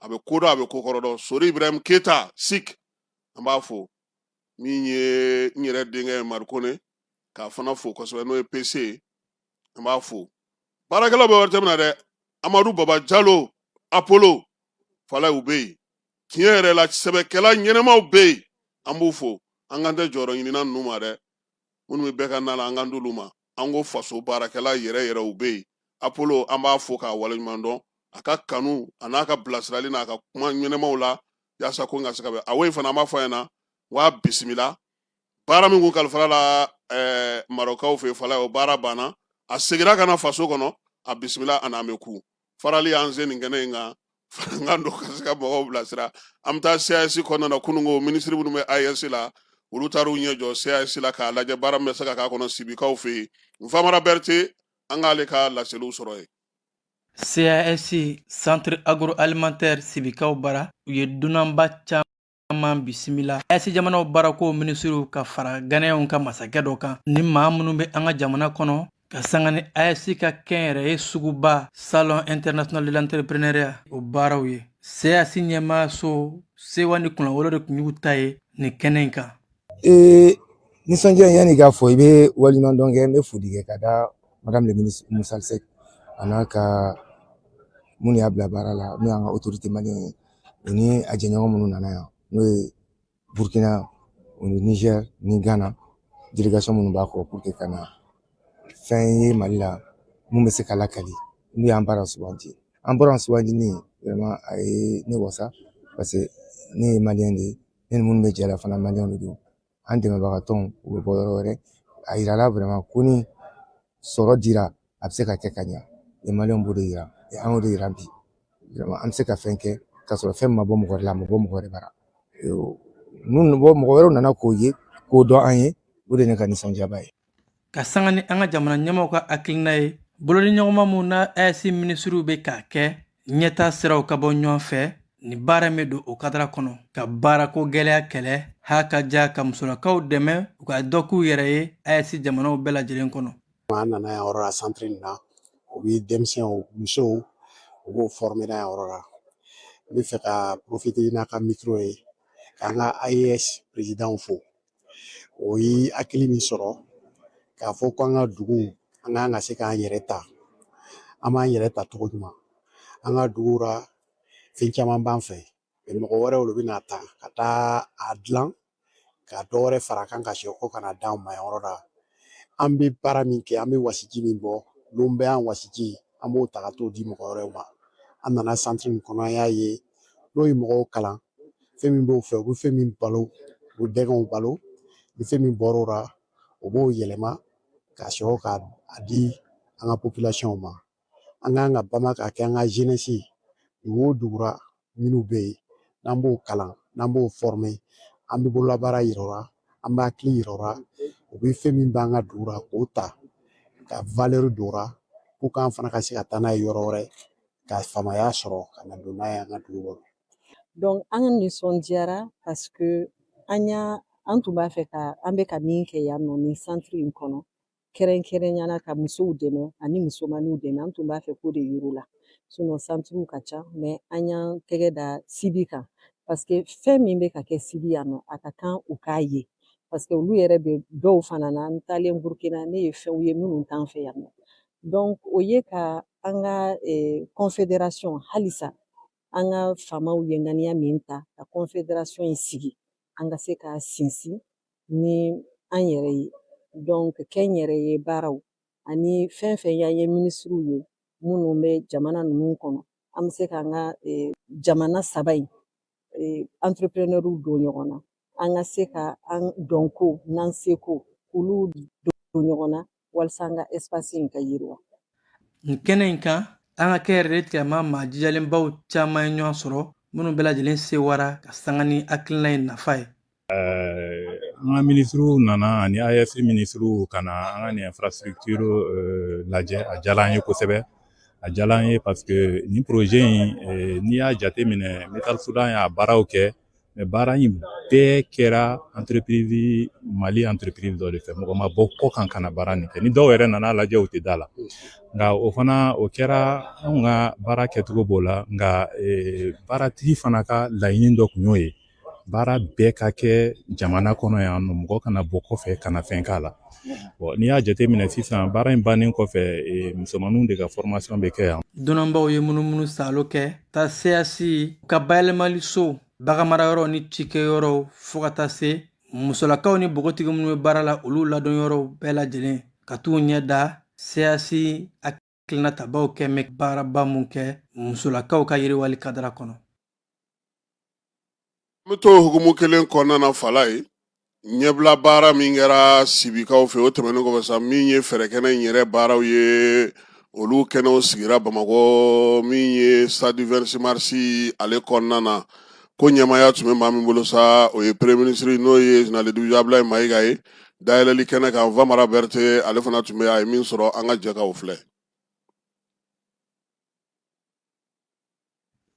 A: a bɛ ko dɔn, a bɛ ko kɔrɔ dɔn. Sori Ibrahim Keta Sik, an b'a fo. Min ye n yɛrɛ denkɛ ye, Marikone, k'a fana fo kosɛbɛ, n'o ye PC, an b'a fo. Baarakɛlaw bɛ ORTM na dɛ. Amadu Baba Jalo, Apollo, Falaye, u bɛ yen. Tiɲɛ yɛrɛ la, sɛbɛkɛla ɲɛnɛmaw bɛ yen, an b'u fo. An kan tɛ jɔyɔrɔ ɲinina ninnu ma dɛ, minnu bɛ bɛɛ ka na la, an kan t'olu ma. An ko faso baarakɛla yɛrɛ yɛrɛw bɛ yen. Apollo, an b'a fo k'a waleɲuman dɔn, a ka kanu a n'a ka bilasirali n'a ka kuma ɲɛnɛmaw la, yaasa ko n ka se ka bɛn. Awoyi fana, an b'a fɔ a ɲɛna wa bisimila. Baara min kun kalifara la Marɔkaw fɛ, Falaye, o baara banna, a seginna ka na faso kɔnɔ. A bisimila, a n'an bɛ ku farali y'an se nin kɛnɛ in kan. N ka don ka se ka mɔgɔw bilasira. An bɛ taa CAS kɔnɔna na. Kununko, minisiri minnu bɛ AES la, olu taar'u ɲɛ jɔ CAS la k'a lajɛ baara min bɛ se ka k'a kɔnɔ Sibikaw fɛ yen. Nfamara Berete, an k'ale ka laseliw sɔrɔ yen.
B: CAS, Centre agroalimentaire Sibikaw bara, u ye dunanba caman bisimila. AES jamanaw baarako minisiriw ka fara Ganɛnw ka masakɛ dɔ kan ni maa minnu bɛ an ka jamana kɔnɔ, ka sanga ni AES ka kɛnyɛrɛye suguba, Salon international de l'entrepreneuriat, o baaraw ye. CAS ɲɛmaaso sewa ni kunnawolo de tun y'u ta ye nin kɛnɛ in kan.
C: Nisɔndiya, yanni k'a fɔ, i bɛ waleɲuman dɔn kɛ. N bɛ foli kɛ ka da madame le ministre Oumou Sall Seck a n'a ka minnu y'a bila baara la, n'o y'an ka autorité malien ye, o ni a jɛɲɔgɔn minnu nana yan, n'o ye Burkina, o ni Niger ni Ghana délégation minnu b'a kɔ, pour que ka na fɛn ye Mali la mun bɛ se ka lakali. N'u y'an baara sugandi, an bɔra sugandili, vraiment, a ye ne wasa, parce que ne ye Malien de ye, ne ni minnu bɛ jɛ la fana, Maliyɛnw de don. An dɛmɛbagatɔw, u bɛ bɔ yɔrɔ wɛrɛ. A yirala vraiment ko ni sɔrɔ dira, a bɛ se ka kɛ ka ɲa. Maliyɛnw b'o de yira, an y'o de yira bi. Vraiment, an bɛ se ka fɛn kɛ k'a sɔrɔ fɛn ma bɔ mɔgɔ wɛrɛ la, a ma bɔ mɔgɔ wɛrɛ bara. Minnu bɔ mɔgɔ wɛrɛw nana k'o ye, k'o dɔn an ye, o de ye ne ka nisɔndiyaba ye.
B: Ka sanga ni an ka jamana ɲɛmaaw ka hakilina ye, bolodiɲɔgɔnma mun na AES minisiriw bɛ k'a kɛ ɲɛta siraw ka bɔ ɲɔgɔn fɛ, nin baara in bɛ don o kadara kɔnɔ, ka baarako gɛlɛya kɛlɛ, ha ka ja ka musolakaw dɛmɛ u ka dɔ k'u yɛrɛ ye AES jamanaw bɛɛ lajɛlen kɔnɔ.
D: An nana yan yɔrɔ la, centre nin na, o bɛ denmisɛnw, musow, U b'o former yan yɔrɔ la. N bɛ fɛ ka profiter n'a ka micro ye k'an ka AES président fo. O ye hakili min sɔrɔ k'a fɔ ko an ka dugu, an kan ka se k'an yɛrɛ ta. An b'an yɛrɛ ta cogo jumɛn? An ka duguw la, fɛn caman b'an fɛ, mɔgɔ wɛrɛw de bɛna ta ka taa a dilan ka dɔ wɛrɛ fara a kan ka segin ko ka na d'anw ma yɔrɔ la. An bɛ baara min kɛ, an bɛ wasiji min bɔ, lon bɛɛ an wasiji, an b'o ta ka t'o di mɔgɔ wɛrɛw ma. An nana centre nin kɔnɔ, an y'a ye n'o ye mɔgɔw kalan fɛn min b'o fɛ, u bɛ fɛn min balo, u bɛ dɛgɛnw balo ni fɛn min bɔr'o la, u b'o yɛlɛma ka sɔrɔ ka a di an ka population ma. An kan ka bama k'a kɛ an ka jeunesse, dugu o dugura minnu bɛ yen, n'an b'o kalan, n'an b'o former, an bɛ bololabaara yira u la, an b'a hakili yira u la, u bɛ fɛn min b'an ka dugu la k'o ta ka valeur don o la pour que an fana ka se ka taa n'a ye yɔrɔ wɛrɛ ka faamaya sɔrɔ ka na don n'a ye an ka dugu kɔnɔ.
E: Donc an nisɔndiyara parce que an y'a an tun b'a fɛ ka an bɛ ka min kɛ yan nɔ nin centre in kɔnɔ, kɛrɛnkɛrɛnnenya la ka musow dɛmɛ ani musomaninw dɛmɛ, an tun b'a fɛ k'o de yir'u la. Sinon centrew ka ca, mais an y'an tɛgɛ da Sibi kan parce que fɛn min bɛ ka kɛ Sibi yan nɔ, a ka kan u k'a ye, parce que olu yɛrɛ bɛ dɔw fana na. N taalen Burukina, ne ye fɛnw ye minnu t'an fɛ yan nɔ. Donc o ye ka an ka confédération, halisa an ka faamaw ye ŋaniya min ta ka confédération in sigi, an ka se k'a sinsin ni an yɛrɛ ye. Donc kɛnyɛrɛye baaraw ani fɛn fɛn y'an ye minisiriw ye minnu bɛ jamana ninnu kɔnɔ, an bɛ se k'an ka jamana saba in entrepreneurw don ɲɔgɔn na, an ka se ka an dɔnko n'an seko k'olu don ɲɔgɔn na walasa an ka espace in ka yiriwa.
B: Nin kɛnɛ in kan, an ka kɛnyɛrɛye tigilama maa jijalenbaw caman ye ɲɔgɔn sɔrɔ, minnu bɛɛ lajɛlen sewara ka sanga ni hakilina in nafa ye.
F: An ka minisiriw nana ani AES minisiriw ka na an ka nin infrastructure lajɛ. A diyara an ye kosɛbɛ, a diyara an ye parce que nin projet in, n'i y'a jateminɛ, Metal Soudan y'a baaraw kɛ, mais baara in bɛɛ kɛra entreprise, Mali entreprise dɔ de fɛ. Mɔgɔ ma bɔ kɔ kan ka na baara nin kɛ. Ni dɔw yɛrɛ nana lajɛ, u tɛ da la. Nka o fana, o kɛra anw ka baara kɛcogo b'o la. Nka baaratigi fana ka laɲini dɔ tun y'o ye, baara bɛɛ ka kɛ jamana kɔnɔ yan nɔ, mɔgɔ kana bɔ kɔfɛ ka na fɛn k'a la. N'i y'a jateminɛ sisan, baara in bannen kɔfɛ, musomaninw de ka formation bɛ kɛ yan.
B: Dunanbaw ye munumunu salo kɛ taa CAS ka bayɛlɛmali so, baganmarayɔrɔ ni cikɛyɔrɔw, fo ka taa se musolakaw ni npogotigi minnu bɛ baara la, olu ladonyɔrɔw bɛɛ lajɛlen, ka t'u ɲɛ da CAS hakilina tabaw kɛ mɛ baaraba mun kɛ musolakaw ka yiriwali kadara kɔnɔ.
A: N bɛ to hukumu kelen kɔnɔna na. Fala ye ɲɛbila baara min kɛra Sibikaw fɛ, o tɛmɛnen kɔfɛ sa, min ye fɛɛrɛkɛnɛ in yɛrɛ baaraw ye, olu kɛnɛw sigira Bamakɔ, min ye stade 26 mars ale kɔnɔna na. Ko ɲɛmaya tun bɛ maa min bolo sa, o ye premier ministre, n'o ye général de division Abdoulaye Mayiga ye. Dayɛlɛli kɛnɛ kan, Vamara Berete ale fana tun bɛ. A ye min sɔrɔ, an ka jɛ k'o filɛ.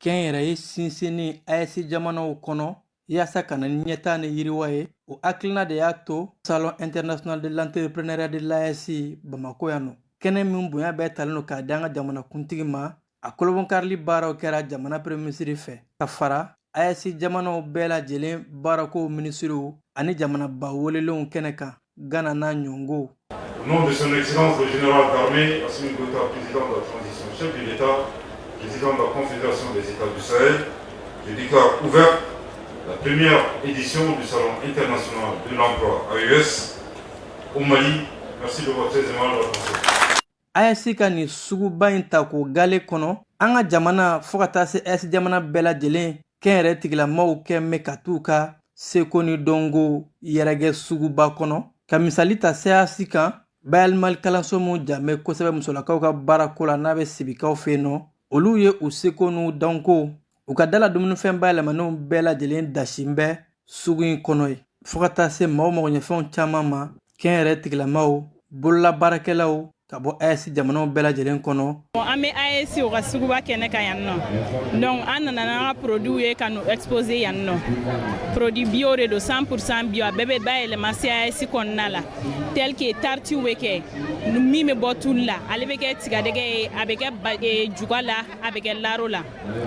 B: Kɛnyɛrɛye sinsinni AES jamanaw kɔnɔ yaasa ka na ni ɲɛtaa ni yiriwa ye, o hakilina de y'a to Salon international de l'entrepreneuriat de l'AES Bamako yan nɔ, kɛnɛ min bonya bɛɛ talen don k'a di an ka jamanakuntigi ma, a kolobonkarili baaraw kɛra jamana premier ministre fɛ ka fara AES jamanaw bɛɛ lajɛlen baarako minisiriw ani jamanaba welelenw kɛnɛ kan, Gana n'a ɲɔngow.
G: Au nom de son Excellence le général d'armée Assimi Goïta, président de la transition, chef de l'État, président de la Confédération des États du Sahel, je déclare ouverte la première édition du Salon international de l'emploi AES au Mali. Merci de votre très aimable attention.
B: AES ka nin suguba in ta k'o gale kɔnɔ an ka jamana, fo ka taa se AES jamana bɛɛ lajɛlen kɛnyɛrɛ tigilamaw kɛ mɛ ka t'u ka seko ni dɔnko yɛrɛkɛ suguba kɔnɔ. Ka misali ta CAS kan, bayɛlɛmali kalanso mun janbɛ kosɛbɛ musolakaw ka baarako la, n'a bɛ Sibikaw fɛ yen nɔ, olu ye u seko n'u dɔnko, u ka dala dumunifɛn bayɛlɛmanenw bɛɛ lajɛlen dasin bɛ sugu in kɔnɔ ye, fo ka taa se maaw magoɲɛfɛnw caman ma, kɛnyɛrɛ tigilamaw, bololabaarakɛlaw. ka bɔ AES jamanaw bɛɛ lajɛlen kɔnɔ.
H: An bɛ AES o ka suguba kɛnɛ kan yan nɔ. Donc an nana n'an ka produits ye ka n'u exposer yan nɔ. Produit bio de don, 100% bio, a bɛɛ bɛ bayɛlɛma CAS kɔnɔna la. Tel que tartiw bɛ kɛ min bɛ bɔ tulu la, ale bɛ kɛ tigadɛgɛ ye, a bɛ kɛ juga la, a bɛ kɛ laro la.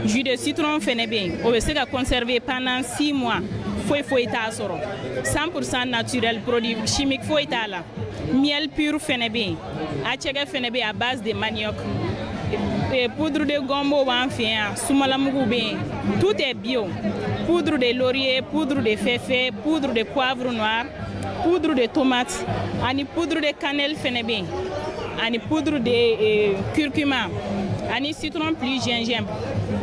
H: Jus de citron fɛnɛ bɛ yen, o bɛ se ka conserver pendant 6 mois, foyi foyi t'a sɔrɔ. 100% naturel, produit chimique foyi t'a la. Miel pur fɛnɛ bɛ yen, acɛkɛ fɛnɛ bɛ yen à base de manioc. Poudre de gombo b'an fɛ yan, sumalamugu bɛ yen, tout est bio. Poudre de laurier, poudre de fefe, poudre de poivre noir, poudre de tomate ani poudre de cannelle fɛnɛ bɛ yen, ani poudre de curcuma ani citron plus gingembre,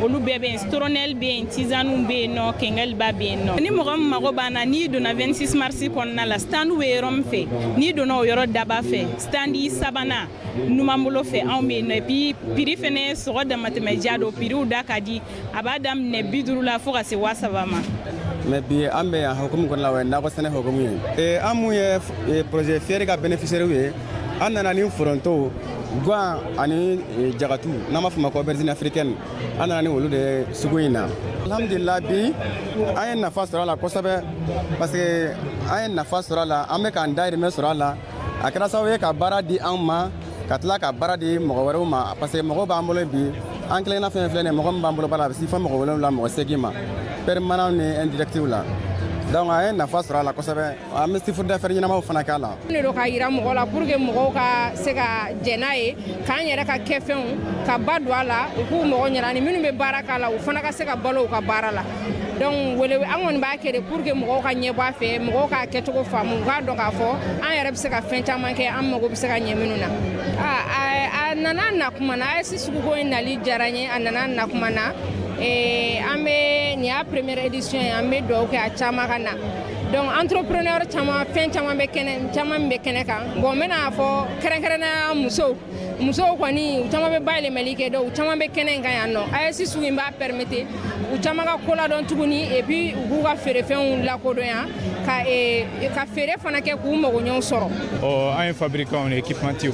H: olu bɛɛ bɛ yen. Citronnelle bɛ yen, tisanew bɛ yen nɔ, kɛnkɛliba bɛ yen nɔ. Ni mɔgɔ min mago b'an na, n'i donna 26 mars kɔnɔna la, stand bɛ yɔrɔ min fɛ, n'i donna o yɔrɔ daba fɛ, stand sabanan numan bolo fɛ, anw bɛ yen nɔ. Et puis prix fɛnɛ sɔgɔ damatɛmɛ ja don, prix da ka di, a b'a daminɛ 50 la fo ka se 3000 ma.
I: Mais bi an bɛ yan hukumu kɔnɔna la, o ye nakɔ sɛnɛ hukumu ye. An mun ye projet FIER ka bénéficiaire ye, an nana ni foronto, guan ani jagatu, n'an b'a fɔ ma ko aubergine africaine, an nana ni olu de ye sugu in na. Alhamdulillah, bi an ye nafa sɔrɔ a la kosɛbɛ, parce que an ye nafa sɔrɔ a la, an bɛ k'an dahirimɛ sɔrɔ a la. A kɛra sababu ye ka baara di anw ma, ka tila ka baara di mɔgɔ wɛrɛw ma, parce que mɔgɔw b'an bolo bi. An kelenna fɛn filɛ nin ye, mɔgɔ min b'an bolo baara, a bɛ se fo mɔgɔ 7, mɔgɔ 8 ma, permanent ni indirect la. Donc an ye nafa sɔrɔ a la kosɛbɛ, an bɛ chiffre d'affaires ɲɛnamaw fana k'a la.
J: Ne don k'a yira mɔgɔ la pour que mɔgɔw ka se ka jɛn n'a ye, k'an yɛrɛ ka kɛfɛnw ka ba don a la, u k'u mɔgɔ ɲɛna, ni minnu bɛ baara k'a la, u fana ka se ka balo u ka baara la. Donc wele an kɔni b'a kɛ de pour que mɔgɔw ka ɲɛbɔ a fɛ, mɔgɔw k'a kɛcogo faamu, u k'a dɔn k'a fɔ an yɛrɛ bɛ se ka fɛn caman kɛ, an mago bɛ se ka ɲɛ minnu na. A nana na kuma na, AES suguko in nali diyara n ye, a nana na kuma na. An bɛ nin y'a première édition ye, an bɛ dugawu kɛ a caman ka na. Donc entrepreneur caman, fɛn caman bɛ kɛnɛ, caman bɛ kɛnɛ kan. Bon, n bɛna fɔ kɛrɛnkɛrɛnnenya musow, musow kɔni, u caman bɛ bayɛlɛmali kɛ, donc u caman bɛ kɛnɛ in kan yan nɔ. AES sugu in b'a permettre u caman ka ko ladɔn tuguni, et puis u k'u ka feerefɛnw lakodɔn yan, ka feere fana kɛ k'u magoɲɛw sɔrɔ.
K: Ɔ, an ye fabricant ni équipementier.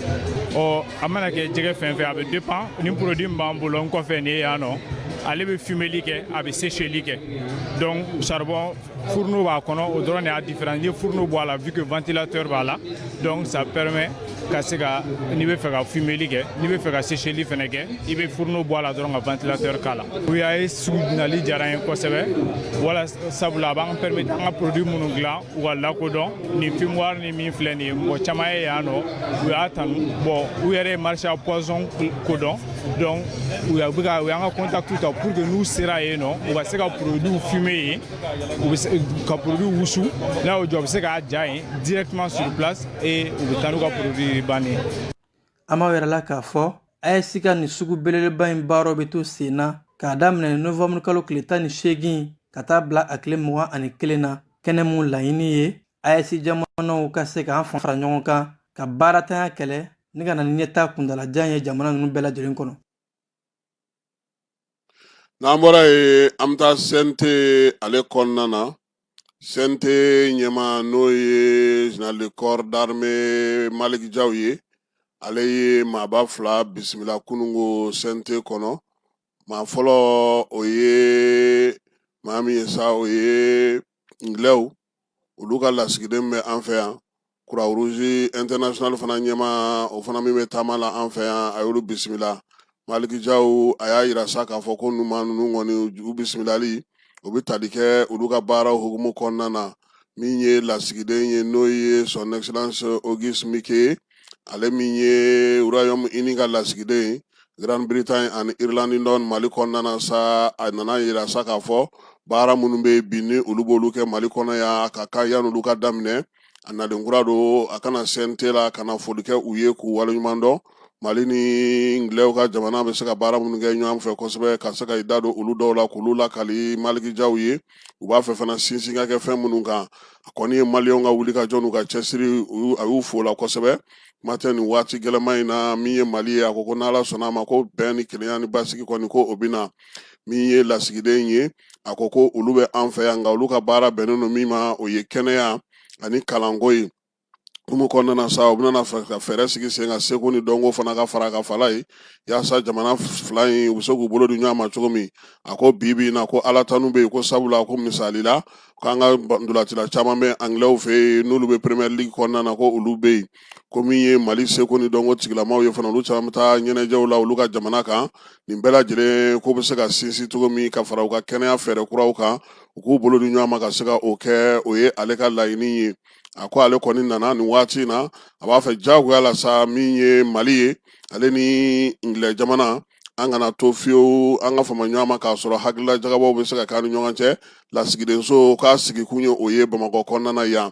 K: Ɔ, a mana kɛ jɛgɛ fɛn fɛn, a bɛ dépend ni produit min b'an bolo. N kɔfɛ nin ye yan nɔ, ale bɛ fumeli kɛ, a bɛ sécheli kɛ. Donc charbon fourneau b'a kɔnɔ, o dɔrɔn de y'a différence. N'i ye fourneau bɔ a la, vu que ventilateur b'a la, donc ça permet ka se ka, n'i bɛ fɛ ka fumeli kɛ, n'i bɛ fɛ ka sécheli fɛnɛ kɛ, i bɛ fourneau bɔ a la dɔrɔn ka ventilateur k'a la. O y'a ye, sugu nali diyara n ye kosɛbɛ wala, sabula a b'an permettre an ka produit minnu dilan, u ka lakodɔn. Nin fumoir ni min filɛ nin ye, mɔgɔ caman ye yan nɔ, u y'a tanu. Bon, u yɛrɛ ye marché à poisson kodɔn, donc u bɛ ka u y'an ka contact ta pour que n'u sera yen nɔ, u ka se ka produit fumer yen, u bɛ se ka produit wusu n'a y'o jɔ, u bɛ se k'a ja yen directement sur place et u bɛ taa n'u ka produit bannen.
B: An b'aw yɛrɛ la k'a fɔ AES ka nin sugu belebeleba in baaraw bɛ to sen na k'a daminɛ novembre kalo tile 18 ka taa bila a tile 21 na. Kɛnɛ mun laɲini ye AES jamanaw ka se k'an fara ɲɔgɔn kan ka baaratanya kɛlɛ ni ka na ni ɲɛtaa kuntalajan ye jamana ninnu bɛɛ lajɛlen kɔnɔ.
A: N'an bɔra yen, an bɛ taa CNT ale kɔnɔna na. CNT ɲɛma, n'o ye général de corps d'armée Malick Diaw ye, ale ye maaba fila bisimila kunungo CNT kɔnɔ. Maa fɔlɔ, o ye maa min ye sa, o ye ngilɛw, olu ka lasigiden bɛ an fɛ yan, Croix Rouge International fana ɲɛma, o fana min bɛ taama la an fɛ yan, a y'olu bisimila. Malick Diaw a y'a yira sa k'a fɔ ko maa ninnu kɔni, u bisimilali, o bɛ tali kɛ olu ka baaraw hukumu kɔnɔna na. Min ye lasigiden ye, n'o ye Son Excellence Auguste Mike, ale min ye Royaume Uni ka lasigiden ye Grande-Bretagne ani Irlande Nord Mali kɔnɔna na sa, a nana yira sa k'a fɔ baara minnu bɛ bi ni olu b'olu kɛ Mali kɔnɔ yan, a ka kan yan'olu ka daminɛ. A nalen kura don, a kana CNT la ka na foli kɛ u ye k'u waleɲuman dɔn. Mali ni ngilɛw ka jamana bɛ se ka baara minnu kɛ ɲɔgɔn fɛ kosɛbɛ, ka se ka i da don olu dɔw la k'olu lakali Malick Diaw ye. U b'a fɛ fana sinsin ka kɛ fɛn minnu kan. A kɔni ye maliyɛnw ka wuli ka jɔ n'u ka cɛsiri, a y'u fo la kosɛbɛ. Kuma tɛ nin waati gɛlɛman in na min ye Mali ye, a ko ko n'Ala sɔnna a ma, ko bɛn ni kelenya ni basigi kɔni, ko o bɛ na. Min ye lasigiden ye, a ko ko olu bɛ an fɛ yan, nka olu ka baara bɛnnen don min ma, o ye kɛnɛya ani kalanko ye. Hukumu kɔnɔna na sa, u bɛna fɛ ka fɛɛrɛ sigi sen kan, seko ni dɔnko fana ka fara ka fala ye, yaasa jamana fila in u bɛ se k'u bolo di ɲɔgɔn ma cogo min. A ko bi bi in na, ko ala tanu bɛ yen, ko sabula ko misali la, k'an ka ntolacila caman bɛ angilɛw fɛ yen, n'olu bɛ Premier League kɔnɔna na, ko olu bɛ yen, ko min ye Mali seko ni dɔnko tigilamaw ye fana, olu caman bɛ taa ɲɛnajɛw la olu ka jamana kan. Nin bɛɛ lajɛlen ko bɛ se ka sinsin cogo min ka fara u ka kɛnɛya fɛɛrɛ kuraw kan, u k'u bolo di ɲɔgɔn ma ka se ka o kɛ, o ye ale ka laɲini ye. A ko ale kɔni nana nin waati in na, a b'a fɛ jagoya la sa, min ye Mali ye, ale ni Ingilɛ jamana, an kana to fiyewu an ka fama ɲɔgɔn ma k'a sɔrɔ hakilila jagabɔw bɛ se ka k'an ni ɲɔgɔn cɛ. Lasigidenso k'a sigikun ye o ye Bamakɔ kɔnɔna na yan.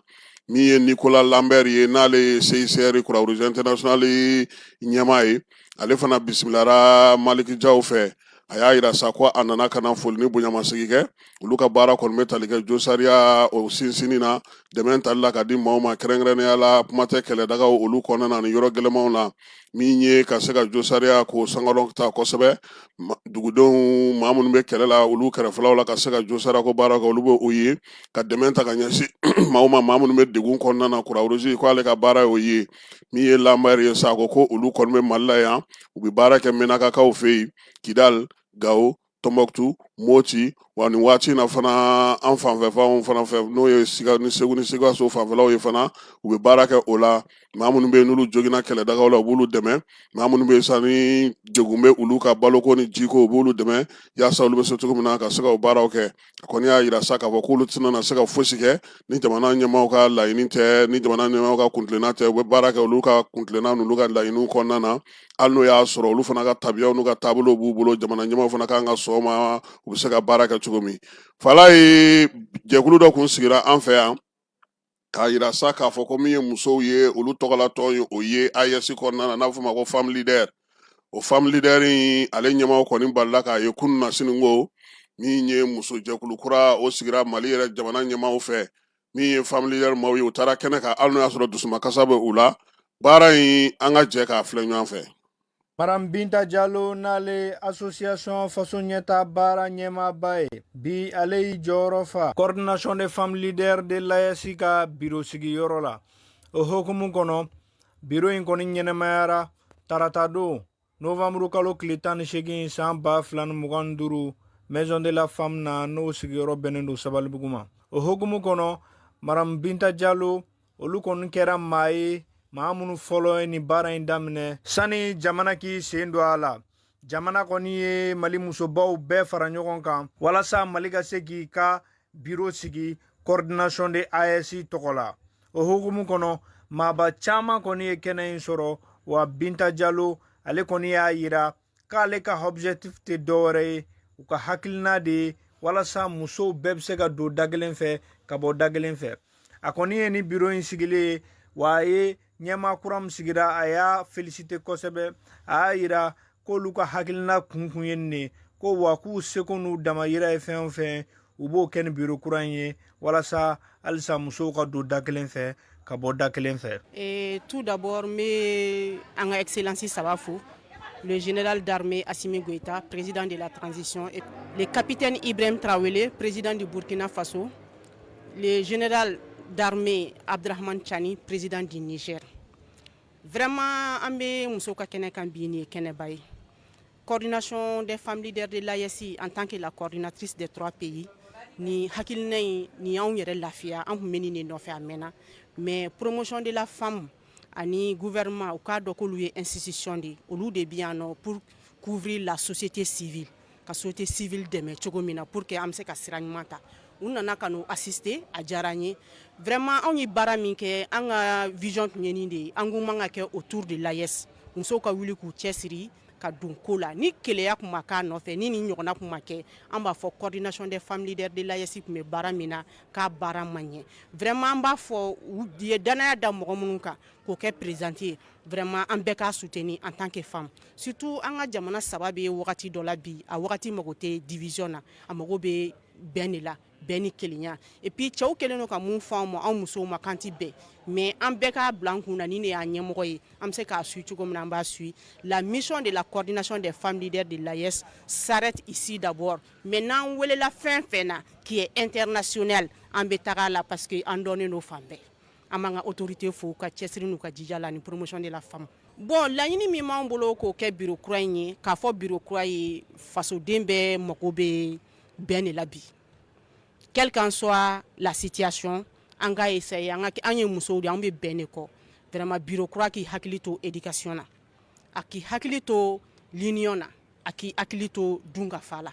A: Min ye Nicolas Lambert ye, n'ale ye CICR, Croix-Rouge International ɲɛmaa ye, ale fana bisimilara Maliki Jaw fɛ. A y'a yira sa ko a nana ka na foli ni bonyamasegin kɛ. Olu ka baara kɔni bɛ tali kɛ josariya o sinsinni na, dɛmɛ tali la ka di maaw ma, kɛrɛnkɛrɛnnenya la kuma tɛ kɛlɛdagaw olu kɔnɔna na ni yɔrɔ gɛlɛnmanw na, min ye ka se ka josariya k'o sankɔrɔ ta kosɛbɛ, dugudenw, maa minnu bɛ kɛlɛ la olu kɛrɛfɛlaw la, ka se ka josariya ko baara kɛ, olu bɛ o ye, ka dɛmɛ ta ka ɲɛsin maaw ma, maa minnu bɛ degun kɔnɔna na. Croix-Rouge ko ale ka baara y'o ye. Min ye Lambert ye sa, ko olu kɔni bɛ Mali la yan, u bɛ baara kɛ Menakakaw fɛ yen, Kidal, Gawo, Tɔnbɔkutu, Moti, wa nin waati in na fana, an fanfɛ fanw fana fɛ, n'o ye Siga ni Segu ni Sikaso fanfɛlaw ye fana, u bɛ baara kɛ o la. Maa minnu bɛ yen n'olu joginna kɛlɛdagaw la, u b'olu dɛmɛ. Maa minnu bɛ yen sa ni degun bɛ olu ka baloko ni jiko, u b'olu dɛmɛ yaasa olu bɛ se cogo min na ka se ka o baaraw kɛ. A kɔni y'a yira sa k'a fɔ k'olu tɛna na se ka fosi kɛ ni jamana ɲɛmaaw ka laɲini tɛ, ni jamana ɲɛmaaw ka kuntilenna tɛ. U bɛ baara kɛ olu ka kuntilenna n'olu ka laɲiniw kɔnɔna na, hali n'o y'a sɔrɔ olu fana ka tabiyaw n'u ka taabolow b'u bolo, jamana ɲɛmaaw fana kan ka sɔn o ma, u bɛ se ka baara kɛ cogo min. Fala ye jɛkulu dɔ kun sigira an fɛ yan k'a yira sa k'a fɔ ko min ye musow ye, olu tɔgɔla tɔn ye, o ye AES kɔnɔna na, n'a bɛ f'o ma ko femme leader. O femme leader in, ale ɲɛmaaw kɔni balila k'a ye kunun na sini ko min ye muso jɛkulu kura, o sigira Mali yɛrɛ jamana ɲɛmaaw fɛ. Min ye femme leader maaw ye, u taara kɛnɛ kan, hali n'o y'a sɔrɔ dusumakasa bɛ u la. Baara in, an ka jɛ k'a filɛ ɲɔgɔn fɛ.
L: Madame Binta Jalo, n'ale association Faso Ɲɛta baara ɲɛmaaba ye, bi ale y'i jɔyɔrɔ fa coordination des femmes leaders de l'AES ka biro sigiyɔrɔ la. O hukumu kɔnɔ, biro in kɔni ɲɛnɛmayara taratadon novanburu kalo tile 18 san 2025, maison de la femme na, n'o sigiyɔrɔ bɛnnen don Sabalibugu ma. O hukumu kɔnɔ, Madame Binta Jalo, olu kɔni kɛra maa ye, maa minnu fɔlɔ ye nin baara in daminɛ sani jamana k'i sen don a la. Jamana kɔni ye Mali musobaw bɛɛ fara ɲɔgɔn kan walasa Mali ka se k'i ka biro sigi coordination de AES tɔgɔ la. O hukumu kɔnɔ, maaba caman kɔni ye kɛnɛ in sɔrɔ. Wa Binta Jalo, ale kɔni y'a yira k'ale ka objectif tɛ dɔwɛrɛ ye, u ka hakilina de ye walasa musow bɛɛ bɛ se ka don da kelen fɛ ka bɔ da kelen fɛ. A kɔni ye ni biro in sigilen ye, wa a ye ɲɛmaa kura min sigira, a y'a félicité kosɛbɛ. A y'a yira k'olu ka hakilina kun ye nin de ko, wa k'u seko n'u damayira ye fɛn o fɛn, u b'o kɛ ni biro kura in ye walasa halisa musow ka don da kelen fɛ ka bɔ da kelen fɛ.
M: Et tout d'abord, n bɛ an ka excellence saba fo, le général d'armée Assimi Goïta, président de la transition, et le capitaine Ibrahim Traoré, président du Burkina Faso, le général d'armée Abdrahman Tchani, président du Niger. Vraiment, an bɛ musow ka kɛnɛ kan bi, nin ye kɛnɛba ye. Coordination des femmes leaders de l'AES, en tant que la coordinatrice des trois pays, ni hakilina in, nin y'anw yɛrɛ lafiya. An tun bɛ nin de nɔfɛ a mɛnna, mais promotion de la femme ani gouvernement, u k'a dɔn k'olu ye institution de ye, olu de bɛ yan nɔ pour couvrir la société civile, ka société civile dɛmɛ cogo min na pour que an bɛ se ka sira ɲuman ta. U nana ka n'u assister, a diyara an ye vraiment. Anw ye baara min kɛ, an ka vision tun ye nin de ye: an ko man ka kɛ autour de l'AES, musow ka wuli k'u cɛsiri ka don ko la. Ni keleya tun ma k'a nɔfɛ, ni nin ɲɔgɔnna tun ma kɛ, an b'a fɔ coordination des femmes leaders de l'AES tun bɛ baara min na, k'a baara ma ɲɛ. Vraiment, an b'a fɔ u ye danaya da mɔgɔ minnu kan k'o kɛ présidente ye, vraiment, an bɛɛ k'a soutenir en tant que femme. Surtout an ka jamana saba bɛ wagati dɔ la bi, a wagati mago tɛ division na, a mago bɛ bɛn de la, bɛn ni kelenya. Et puis cɛw kɛlen don ka mun fɔ anw ma, anw musow ma, k'an ti bɛn, mais an bɛɛ k'a bila an kun na, ni ne y'a ɲɛmɔgɔ ye, an bɛ se k'a suit cogo min na, an b'a suit. La mission de la coordination des femmes leaders de l'AES s'arrête ici d'abord, mais n'an welela fɛn fɛn na qui est international, an bɛ taga la, parce que an dɔnnen don fan bɛɛ. An b'an ka autorité fo ka cɛsiri n'u ka jija la ni promotion de la femme. Bon, laɲini min b'an bolo k'o kɛ bureau kura in ye, k'a fɔ bureau kura ye, fasoden bɛɛ mago bɛ bɛn de la bi, quelle qu'en soit la situation. An ka essayer, an ka, an ye musow de, an bɛ bɛn de kɔ. Vraiment, bureau kura k'i hakili to éducation na, a k'i hakili to l'union na, a k'i hakili to dunkafa la,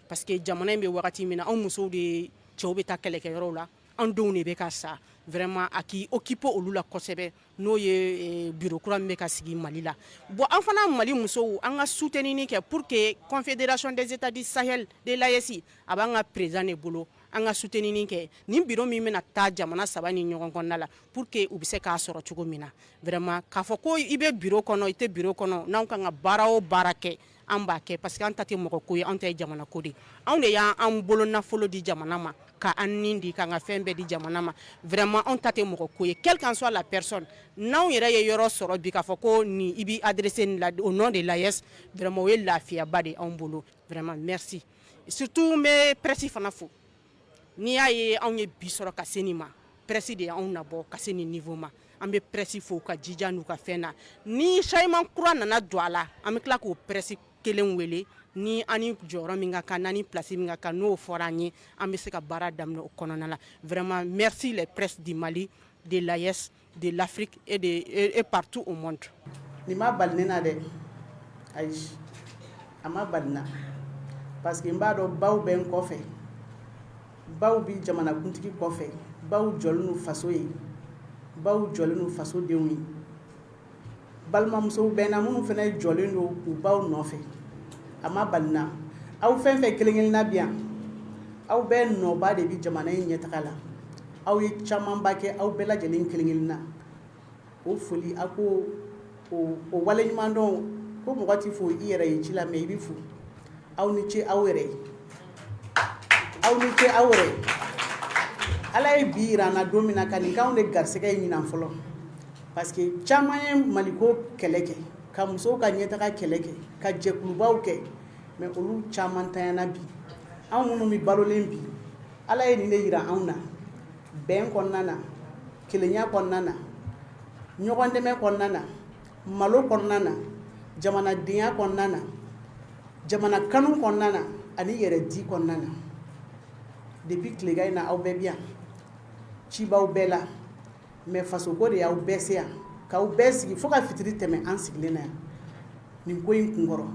M: parce que jamana in bɛ wagati min na, anw musow de, cɛw bɛ taa kɛlɛkɛyɔrɔw la, an denw de bɛ ka sa. Vraiment, a k'i occuper olu la kosɛbɛ. N'o ye bureau kura min bɛ ka sigi Mali la. Bon, an fana Mali musow, an ka soutenir kɛ pour que Confédération des États du Sahel de l'AES, a b'an ka président de bolo, an ka soutenir kɛ nin bureau min bɛna taa jamana saba ni ɲɔgɔn kɔnɔna la, pour que u bɛ se k'a sɔrɔ cogo min na. Vraiment, k'a fɔ ko i bɛ bureau kɔnɔ, i tɛ bureau kɔnɔ, n'anw kan ka baara o baara kɛ, an b'a kɛ, parce que an ta tɛ mɔgɔ ko ye, an ta ye jamana ko de. Anw de y'an bolo nafolo di jamana ma, ka an nin di, k'an ka fɛn bɛɛ di jamana ma. Vraiment, anw ta tɛ mɔgɔ ko ye, quelle qu'en soit la personne. N'anw yɛrɛ ye yɔrɔ sɔrɔ bi k'a fɔ ko nin i b'i adressé nin la au nom de l'AES, vraiment, o ye lafiyaba de anw bolo. Vraiment, merci. Surtout, n bɛ presse fana fo. N'i y'a ye anw ye bi sɔrɔ ka se nin ma, presse de y'anw nabɔ ka se nin niveau ma. An bɛ presse fo ka jija n'u ka fɛn na. Ni changement kura nana don a la, an bɛ tila k'o presse kelen wele ni an ni jɔyɔrɔ min ka kan, n'an ni place min ka kan, n'o fɔra an ye, an bɛ se ka baara daminɛ o kɔnɔna la. Vraiment, merci les presses du Mali, de l'AES, de l'Afrique et partout au monde.
N: Nin ma bali ne na dɛ, ayi, a ma bali n na, parce que n b'a dɔn baw bɛ n kɔfɛ, baw bi jamanakuntigi kɔfɛ, baw jɔlen don faso ye, baw jɔlen don fasodenw ye. Balimamusow bɛ n na minnu fana jɔlen don u baw nɔfɛ. A ma bali n na. Aw fɛn fɛn kelen kelenna bi yan, aw bɛɛ nɔba de bi jamana in ɲɛtaga la. Aw ye camanba kɛ, aw bɛɛ lajɛlen kelen kelenna. O foli, a ko o waleɲuman dɔn ko mɔgɔ tɛ fo i yɛrɛ ye ci la, mais i bɛ fo. Aw ni ce aw yɛrɛ ye, aw ni ce aw yɛrɛ ye. Ala ye bi yira an na don min na ka nin k'anw de garisɛgɛ ye ɲinan fɔlɔ, parce que caman ye Maliko kɛlɛ kɛ, ka musow ka ɲɛtaga kɛlɛ kɛ, ka jɛkulubaw kɛ, mais olu caman tanyana. Bi, anw minnu bɛ balolen bi, Ala ye nin de yira anw na: bɛn kɔnɔna na, kelenya kɔnɔna na, ɲɔgɔn dɛmɛ kɔnɔna na, malo kɔnɔna na, jamanadenya kɔnɔna na, jamana kanu kɔnɔna na, ani yɛrɛ di kɔnɔna na. Depuis tilegan in na, aw bɛɛ bi yan, cibaw bɛɛ la, mais fasoko de y'aw bɛɛ se yan, k'aw bɛɛ sigi fo ka fitiri tɛmɛ. An sigilen na yan nin ko in kunkɔrɔ.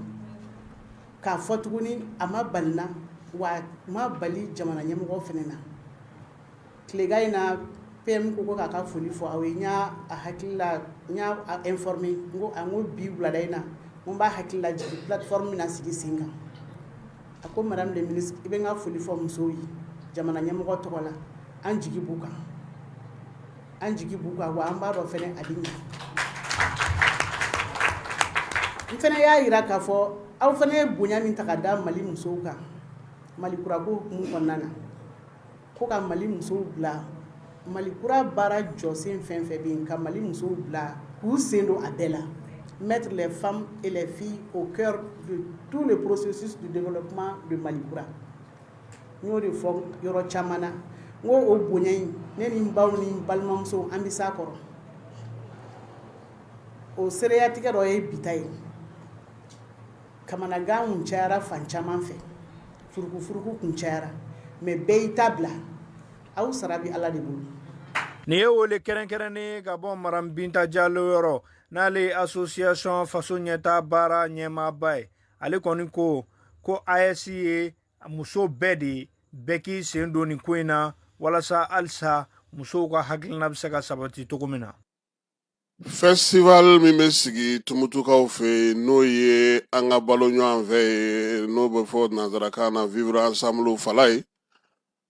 N: K'a fɔ tuguni, a ma bali n na, wa a ma bali jamana ɲɛmɔgɔ fana na. Tilegan in na, PM ko ko k'a ka foli fɔ aw ye. N y'a hakili la, n y'a informé, n ko bi wulada in na, n ko n b'a hakili lajigin plateforme bɛna sigi sen kan. A ko: "Madame le ministre, i bɛ n ka foli fɔ musow ye jamana ɲɛmɔgɔ tɔgɔ la. An jigi b'u kan, an jigi b'u kan, wa an b'a dɔn fɛnɛ a bɛ ɲɛ." N fɛnɛ y'a yira k'a fɔ aw fɛnɛ ye bonya min ta ka da Mali musow kan Mali kura ko hukumu kɔnɔna na, ko ka Mali musow bila Mali kura baara jɔsen fɛn fɛn bɛ yen, ka Mali musow bila k'u sen don a bɛɛ la, mettre les femmes et les filles au cœur de tout le processus du développement de Mali kura. N y'o de fɔ yɔrɔ caman na. N ko o bonya in, ne ni n baw ni n balimamusow, an bɛ s'a kɔrɔ. O seereyatigɛ dɔ ye bi ta ye. Kamanagan kun cayara fan caman fɛ, furukufuruku kun cayara, mais bɛɛ y'i ta bila. Aw sara bɛ Ala de bolo.
L: Nin ye wele kɛrɛnkɛrɛnnen ka bɔ Madame Binta Jalo yɔrɔ, n'ale ye association Faso Ɲɛta baara ɲɛmaaba ye. Ale kɔni ko ko AES ye muso bɛɛ de ye, bɛɛ k'i sen don nin ko in na, walasa halisa musow ka hakilina bɛ se ka sabati cogo min na.
A: Festival min bɛ sigi Tumutukaw fɛ yen, n'o ye an ka balo ɲɔgɔn fɛ ye, n'o bɛ fɔ nanzarakan na vivre ensemble fala ye,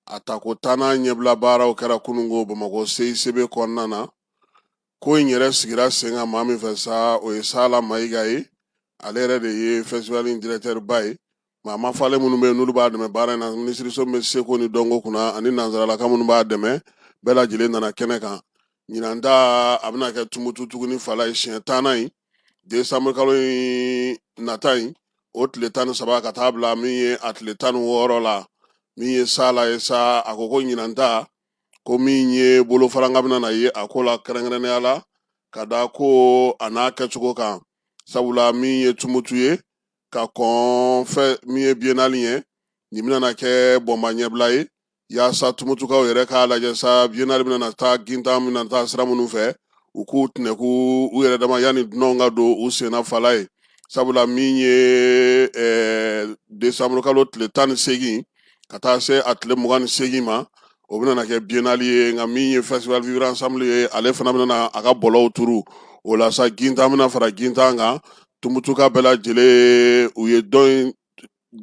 A: a tako tannan ɲɛbila baaraw kɛra kununko Bamakɔ CICB kɔnɔna na. Ko in yɛrɛ sigira sen kan maa min fɛ sa, o ye Sala Mayiga ye. Ale yɛrɛ de ye festival in directeur ba ye. Maa ma falen minnu bɛ yen, n'olu b'a dɛmɛ baara in na, minisiriso min bɛ seko ni dɔnko kunna ani nanzaralaka minnu b'a dɛmɛ, bɛɛ lajɛlen nana kɛnɛ kan. Ɲinan ta, a bɛna kɛ Tumutu tuguni fala ye siɲɛ tannan in, décembre kalo in nata in, o tile 13 ka taa bila min ye a tile 16 la. Min ye Sala ye sa, a ko ko ɲinan ta Ko min ye bolofaranka bɛna na ye a ko la kɛrɛnkɛrɛnnenya la ka da ko a n'a kɛcogo kan, sabula min ye Tumutu ye ka kɔn fɛ min ye biennale ye, nin bɛna na kɛ bɔnba ɲɛbila ye yaasa Tumutukaw yɛrɛ k'a lajɛ sa biennale bɛna na taa gintan bɛna taa sira minnu fɛ, u k'u tɛnɛku u yɛrɛ dama yanni dunanw ka don u senna fala ye. Sabula min ye desanburu kalo tile 18 ka taa se a tile 28 ma, o bɛna na kɛ biennale ye. Nka min ye festival vivre ensemble ye, ale fana bɛna na a ka bɔlɔw turu o la sa. Gintan bɛna fara gintan kan, Tumutuka bɛɛ lajɛlen u ye dɔn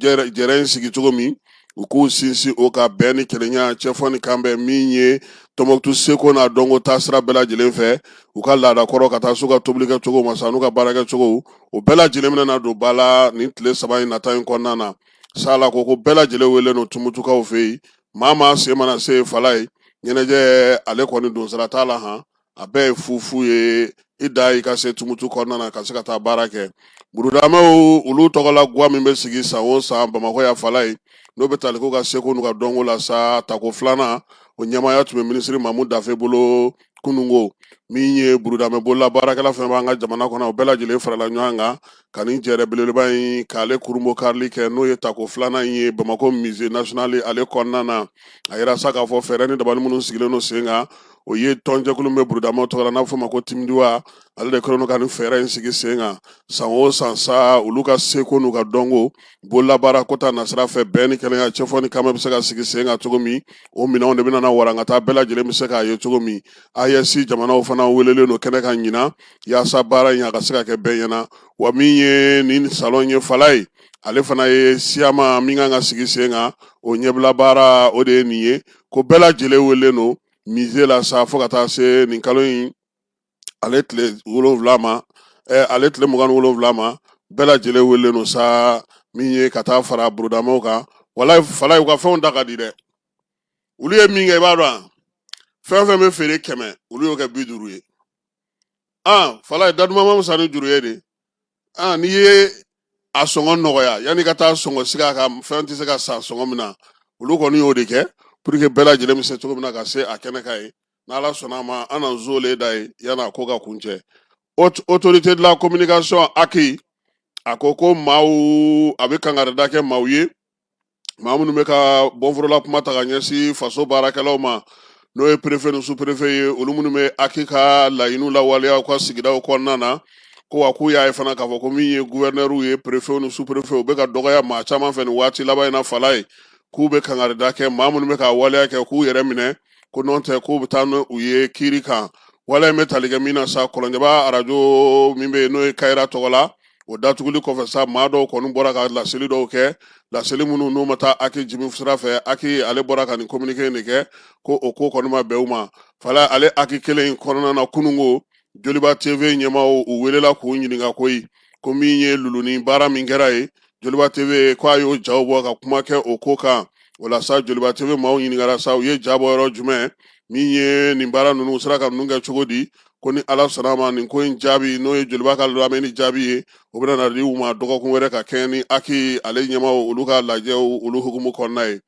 A: jɛrɛ in sigi cogo min, u k'u sinsin o ka bɛn ni kelenya, cɛfɔ ni kanbɛn, min ye Tɔnbɔkutu seko n'a dɔnko taasira bɛɛ lajɛlen fɛ, u ka laada kɔrɔ ka taa s'u ka tobilikɛ cogo ma sa, n'u ka baarakɛ cogo, o bɛɛ lajɛlen bɛna na don ba la nin tile 3 in nata in kɔnɔna na. Sala ko bɛɛ lajɛlen wele don Tumutukaw fɛ yen. Maa maa sen mana se fala ye ɲɛnajɛ, ale kɔni donsara t'a la han, a bɛɛ ye fufu ye. I da i ka se Tumutu kɔnɔna na ka se ka taa baara kɛ. Burudamɛw olu tɔgɔla gwa min bɛ sigi san o san Bamakɔ yan fala ye, n'o bɛ tali k'u ka seko n'u ka dɔnko la sa, tako filanan o ɲɛmaaya tun bɛ minisiri Mamu Dafe bolo kununko. Min ye burudamɛ bolola baarakɛla fɛn b'an ka jamana kɔnɔ, o bɛɛ lajɛlen farala ɲɔgɔn kan ka nin jɛrɛ belebeleba in k'ale kurunbon karili kɛ, n'o ye tako filanan in ye Bamakɔ musée national ale kɔnɔna na. A yira sa k'a fɔ fɛɛrɛ ni dabali minnu sigilen don sen kan, o ye tɔnjɛkulu min bɛ burudamɛw tɔgɔ la n'a bɛ f'o ma ko Timdiwa, ale de kɛlen don ka nin fɛɛrɛ in sigi sen kan. San o san sa, olu ka seko n'u ka dɔnko bololabaara ko ta nasira fɛ, bɛn ni kelenya, cɛfɔ ni kanbɛn bɛ se ka sigi sen kan cogo min, o minɛnw de bɛna na warankata, bɛɛ lajɛlen bɛ se k'a ye cogo min. AES jamanaw fana welelen don kɛnɛ kan ɲinan yaasa baara in a ka se ka kɛ bɛɛ ɲɛna. Wa min ye nin salon ye fala ye, ale fana ye siyama min kan ka sigi sen kan, o ɲɛbila baara o de ye nin ye. Ko bɛɛ lajɛlen welelen don musée la sa fo ka taa se nin kalo in ale tile 7 ma, ale tile 27 ma. Bɛɛ lajɛlen welelen don sa min ye ka taa fara burudamɛw kan. Walayi fala, u ka fɛnw da ka di dɛ. Olu ye min kɛ, i b'a dɔn, fɛn fɛn bɛ feere 100, olu y'o kɛ 50 ye. Aa fala, daduman ma fisa ni juru ye de. Aa n'i ye a sɔngɔ nɔgɔya, yanni ka taa sɔngɔ sigi a kan, fɛn tɛ se ka san sɔngɔ min na. Olu kɔni y'o de kɛ pour que bɛɛ lajɛlen bɛ se cogo min na ka se a kɛnɛ kan ye. N'Ala sɔnna a ma, an na zole da ye yanni a ko ka kuncɛ. Autorité de la communication ACI, a ko ko maaw, a bɛ kangarida kɛ maaw ye, maa minnu bɛ ka bɔnforola kuma ta ka ɲɛsin faso baarakɛlaw ma, n'o ye préfet ni sous-préfet ye, olu minnu bɛ ACI ka laɲiniw lawaleya u ka sigidaw kɔnɔna na. Ko wa k'u y'a ye fana k'a fɔ ko min ye gouverneur ye, préfet ni sous-préfet, u bɛ ka dɔgɔya maa caman fɛ nin waati laban in na fala ye. K'u bɛ kangarida kɛ maa minnu bɛ ka waleya kɛ, k'u yɛrɛ minɛ, ko n'o tɛ k'u bɛ taa n'u ye kiiri kan. Waleya in bɛ tali kɛ min na sa, Kɔlɔnjɛba arajo min bɛ yen, n'o ye Kayira tɔgɔ la, o datuguli kɔfɛ sa, maa dɔw kɔni bɔra ka laseli dɔw kɛ, laseli minnu n'u ma taa ACI jimi sira fɛ. ACI ale bɔra ka nin communiqué in de kɛ ko o ko kɔni ma bɛn u ma fala. Ale ACI kelen in kɔnɔna na, kununko Joliba TV ɲɛmaaw u welela k'u ɲininka koyi, ko min ye luluni baara min kɛra ye Joliba TV, ko a y'o jaw bɔ ka kuma kɛ o ko kan. O la sa, Joliba TV maaw ɲininkara sa, u ye ja bɔ yɔrɔ jumɛn, min ye nin baara ninnu sera ka ninnu kɛ cogo di. Ko ni Ala sɔnna a ma, nin ko in jaabi, n'o ye Joliba ka lamɛnni jaabi ye, o bɛna na di u ma dɔgɔkun wɛrɛ ka kɛɲɛ ni ACI ale ɲɛmaaw olu ka lajɛw olu hukumu kɔnɔna ye.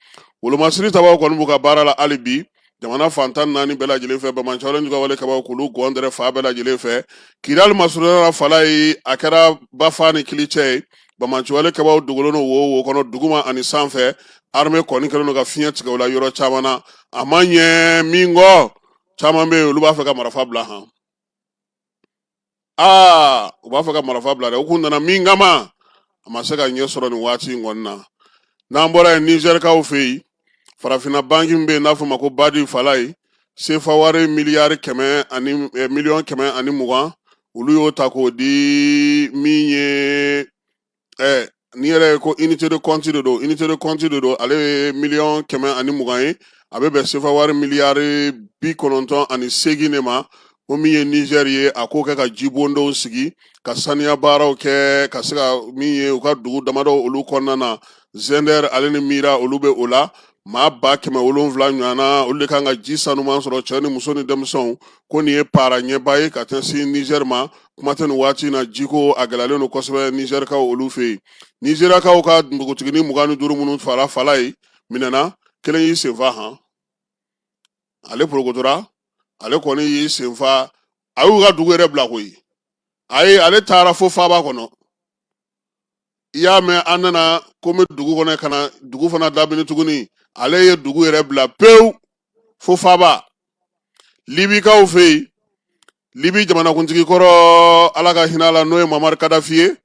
A: Wolomasiri tabaw kɔni b'u ka baara la hali bi jamana fan 14 bɛɛ lajɛlen fɛ. Banbaanciwale jugawale kabaw k'olu gɔn dɛrɛ fan bɛɛ lajɛlen fɛ. Kidali masurunya la fala ye, a kɛra bafa ni kilicɛ ye. Banbaanciwale kabaw dogolen don wo wo kɔnɔ, duguma ani sanfɛ. Armée kɔni kɛlen don ka fiɲɛ tigɛ u la yɔrɔ caman na. A ma ɲɛ min kɔ, caman bɛ yen, olu b'a fɛ ka marifa bila han. Aa, u b'a fɛ ka marifa bila dɛ. U kun nana min kama, a ma se ka ɲɛ sɔrɔ nin waati in kɔni na. N'an bɔra yen, Nizɛrikaw fɛ yen, farafinna banki min bɛ yen n'a fɔ ma ko BAD fala ye, sefa wari miliyari kɛmɛ ani 120 miliyɔn, olu y'o ta k'o di min ye nin yɛrɛ ye ko unité de compte de don, unité de compte de don. Ale ye 120 miliyɔn ye, a bɛ bɛn sefa wari miliyari 98 de ma. Ko min ye Niger ye, a k'o kɛ ka jibondonw sigi, ka saniya baaraw kɛ, ka se ka min ye u ka dugu damadɔ olu kɔnɔna na, Zender ale ni Mira, olu bɛ o la. Maa 700,000 ɲɔgɔnna, olu de kan ka ji sanuman sɔrɔ, cɛ ni muso ni denmisɛnw. Ko nin ye para ɲɛba ye ka ɲɛsin Niger ma. Kuma tɛ nin waati in na, jiko a gɛlɛyalen don kosɛbɛ Nizɛrikaw olu fɛ yen. Nizeriyakaw ka npogotiginin 25 minnu fara fala ye minɛna, kelen y'i senfa han. Ale porokotora, ale kɔni y'i senfa, a y'u ka dugu yɛrɛ bila koyi. Ayi, ale taara fo faaba kɔnɔ. I y'a mɛn, an nana ko n bɛ dugu kɔnɔ ka na dugu fana dabini tuguni. Ale ye dugu yɛrɛ bila pewu fo faaba. Libikaw fɛ yen, Libi jamanakuntigi kɔrɔ, Ala ka hinɛ a la, n'o ye Mamari Kadafi ye,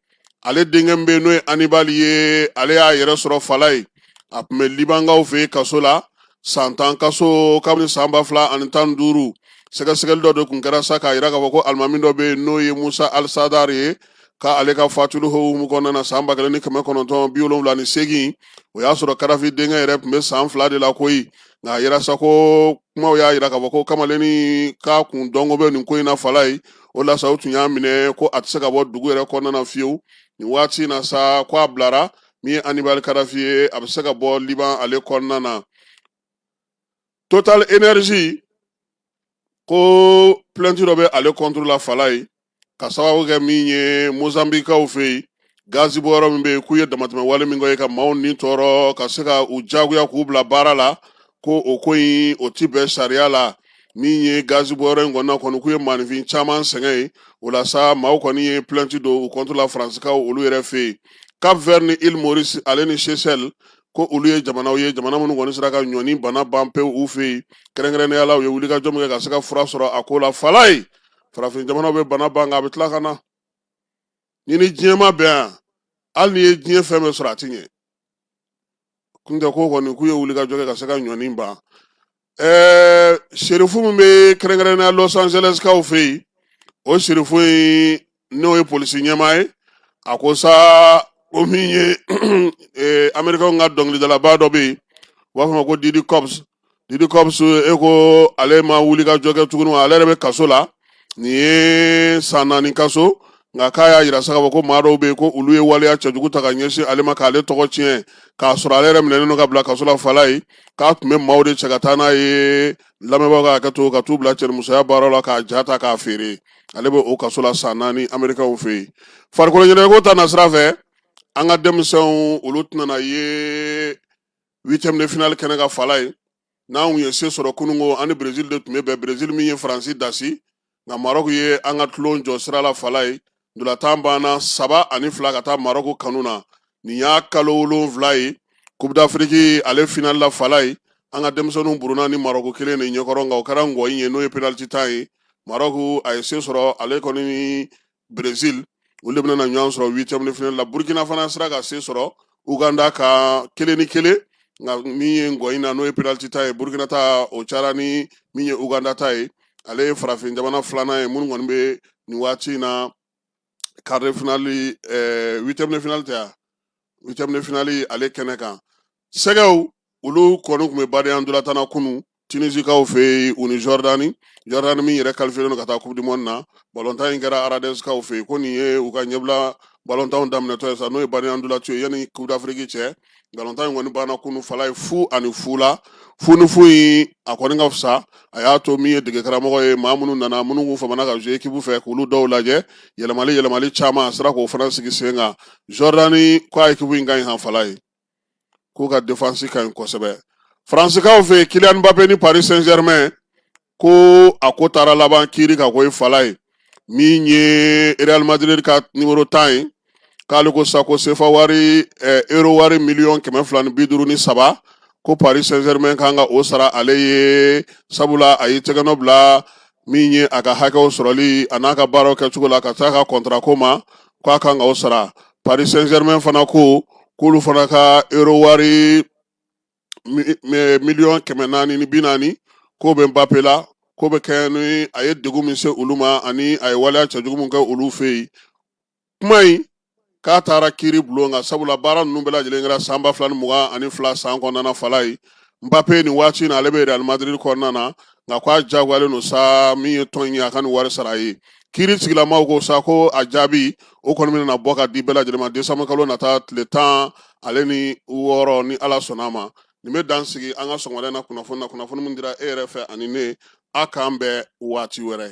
A: ale denkɛ min bɛ yen n'o ye Anibali ye, ale y'a yɛrɛ sɔrɔ fala ye. A tun bɛ Libankaw fɛ yen kaso la, san 10 kaso, kabini san 2015. Sɛgɛsɛgɛli dɔ de tun kɛra sa k'a jira k'a fɔ ko alimami dɔ bɛ yen n'o ye Musa Alisadar ye, k'ale ka fatuli hukumu kɔnɔna na san 1978, o y'a sɔrɔ Kadafi denkɛ yɛrɛ tun bɛ san 2 de la koyi. Nka a yira sa ko kumaw y'a jira k'a fɔ ko kamalennin k'a kun dɔnko bɛ nin ko in na fala ye. O la sa, u tun y'a minɛ ko a tɛ se ka bɔ dugu yɛrɛ kɔnɔna na fiyewu. Nin waati in na sa, ko a bilara. Min ye Anibali Kadafi ye, a bɛ se ka bɔ Liban ale kɔnɔna na. Total Energy ko plainte dɔ bɛ ale contre la fala ye, ka sababu kɛ min ye Mozambikaw fɛ yen, gazi bɔyɔrɔ min bɛ yen, k'u ye damatɛmɛ wale min kɛ ka maaw ni tɔɔrɔ, ka se ka u jagoya k'u bila baara la, ko o ko in o ti bɛn sariya la. Min ye gazi bɔyɔrɔ in kɔnɔna kɔni, k'u ye maaninfin caman sɛgɛn yen. O la sa, maaw kɔni ye plainte don u contre la Faransikaw olu yɛrɛ fɛ yen. Cap Vert ni Île Maurice ale ni Seychelles, ko olu ye jamanaw ye, jamana minnu kɔni sera ka ɲɔni bana ban pewu u fɛ yen. Kɛrɛnkɛrɛnnenya la, u ye wulikajɔ min kɛ ka se ka fura sɔrɔ a ko la fala ye. Farafin jamanaw bɛ bana ban, nka a bɛ tila ka na. Ni diɲɛ ma bɛn yan, hali n'i ye diɲɛ fɛn bɛɛ sɔrɔ, a ti ɲɛ. Kuntɛ ko kɔni k'u ye wulikajɔ kɛ ka se ka ɲɔni ban. Sherifu min bɛ kɛrɛnkɛrɛnnenya Los Angeles kaw fɛ yen, o sherifu in n'o ye polisi ɲɛmaa ye, a ko sa ko min ye Amerikɛnw ka dɔnkilidalaba dɔ bɛ yen, u b'a fɔ a ma ko Diddy Combs. Diddy Combs, e ko ale ma wuli ka jɔ kɛ tuguni wa, ale yɛrɛ bɛ kaso la. Nin ye san 4 kaso. Nka k'a y'a yira sa k'a fɔ ko maa dɔw bɛ yen ko olu ye waleya cɛjugu ta ka ɲɛsin ale ma, k'ale tɔgɔ tiɲɛ, k'a sɔrɔ ale yɛrɛ minɛnen don ka bila kaso la fala ye, k'a tun bɛ maaw de cɛ ka taa n'a ye, lamɛnbaaw ka hakɛ to, ka t'u bila cɛnimusoya baara la, k'a ja ta k'a feere. Ale bɛ o kaso la san 4 Amerikɛnw fɛ yen. Farikolo ɲɛnajɛko ta nasira fɛ, an ka denmisɛnw olu tɛna na ye huitième de finale kɛnɛ kan fala ye. N'anw ye se sɔrɔ kununko, an ni Brésil de tun bɛ bɛn, Brésil min ye Faransi dasi. Nka Maroc ye an ka tulon jɔ sira la fala ye. Ntolatan banna 3-2 ka taa Maroc kanu na. Nin y'a kalo 7 ye Coupe d'Afrique ale finale la fala ye. An ka denmisɛnninw burunna ni Maroc kelen de ɲɛkɔrɔ, nka o kɛra ngɔyi ye, n'o ye penalty tan ye. Maroc a ye se sɔrɔ, ale kɔni ni Brésil olu de bɛna na ɲɔgɔn sɔrɔ huitième de finale la. Burkina fana sera ka se sɔrɔ Uganda kan 1-1, nka min ye ngɔyi na, n'o ye penalty ta ye, Burkina ta o cayara ni min ye Uganda ta ye. Ale ye farafin jamana filanan ye minnu kɔni bɛ nin waati in na quart de finale, huitième de finale tɛ yan, huitième de finale ale kɛnɛ kan. Sɛgɛw olu kɔni tun bɛ badenya ntolatan na kunun Tunisikaw fɛ yen, u ni Jordani. Jordani min yɛrɛ qualifié don ka taa Coupe du monde na. Balontan in kɛra Aradeskaw fɛ yen, ko nin ye u ka ɲɛbila balontanw daminɛtɔ ye sa, n'o ye badenya ntolaci ye yanni Coupe d'Afrique cɛ. Balontan in kɔni banna kunun fala ye 0-0 la. 0-0 in, a kɔni ka fisa. A y'a to min ye dege karamɔgɔ ye, maa minnu nana, minnu kun famana ka jouer équipe fɛ, k'olu dɔw lajɛ, yɛlɛmali yɛlɛmali caman, a sera k'o fana sigi sen kan. Jordani ko a équipe in ka ɲi han fala ye, k'u ka défense ka ɲi kosɛbɛ. Faransikaw fɛ yen, Kylian Mbappé ni Paris Saint-Germain, ko a ko taara laban kiiri ka ko ye fala ye. Min ye Real Madrid ka numéro 10 ye, k'ale ko sa ko sefa wari, euro wari miliyɔn 253, ko Paris Saint-Germain kan ka o sara ale ye, sabula a ye tɛgɛnɔ bila min ye a ka hakɛw sɔrɔli a n'a ka baaraw kɛcogo la ka taa ka contrat ko ma, k'a kan ka o sara. Paris Saint-Germain fana ko k'olu fana ka euro wari miliyɔn 440, k'o bɛ Mbappé la, k'o bɛ kɛ ni a ye degun min se olu ma ani a ye waleya cɛjugu min kɛ olu fɛ yen. Kuma in k'a taara kiiri bulon kan, sabula baara ninnu bɛɛ lajɛlen kɛra san 2022 san kɔnɔna fala ye. Mbappé nin waati in na, ale bɛ Real Madrid kɔnɔna na, nka k'a jagoyalen don sa min ye tɔn ye, a ka nin wari sara a ye. Kiiri tigilamaw ko sa ko a jaabi o kɔni bɛna bɔ ka di bɛɛ lajɛlen ma décembre kalo nata tile 16, ni Ala sɔnna a ma. Nin bɛ dan sigi an ka sɔgɔmada in na kunnafoni na, kunnafoni min dira e yɛrɛ fɛ ani ne. A k'an bɛn waati wɛrɛ.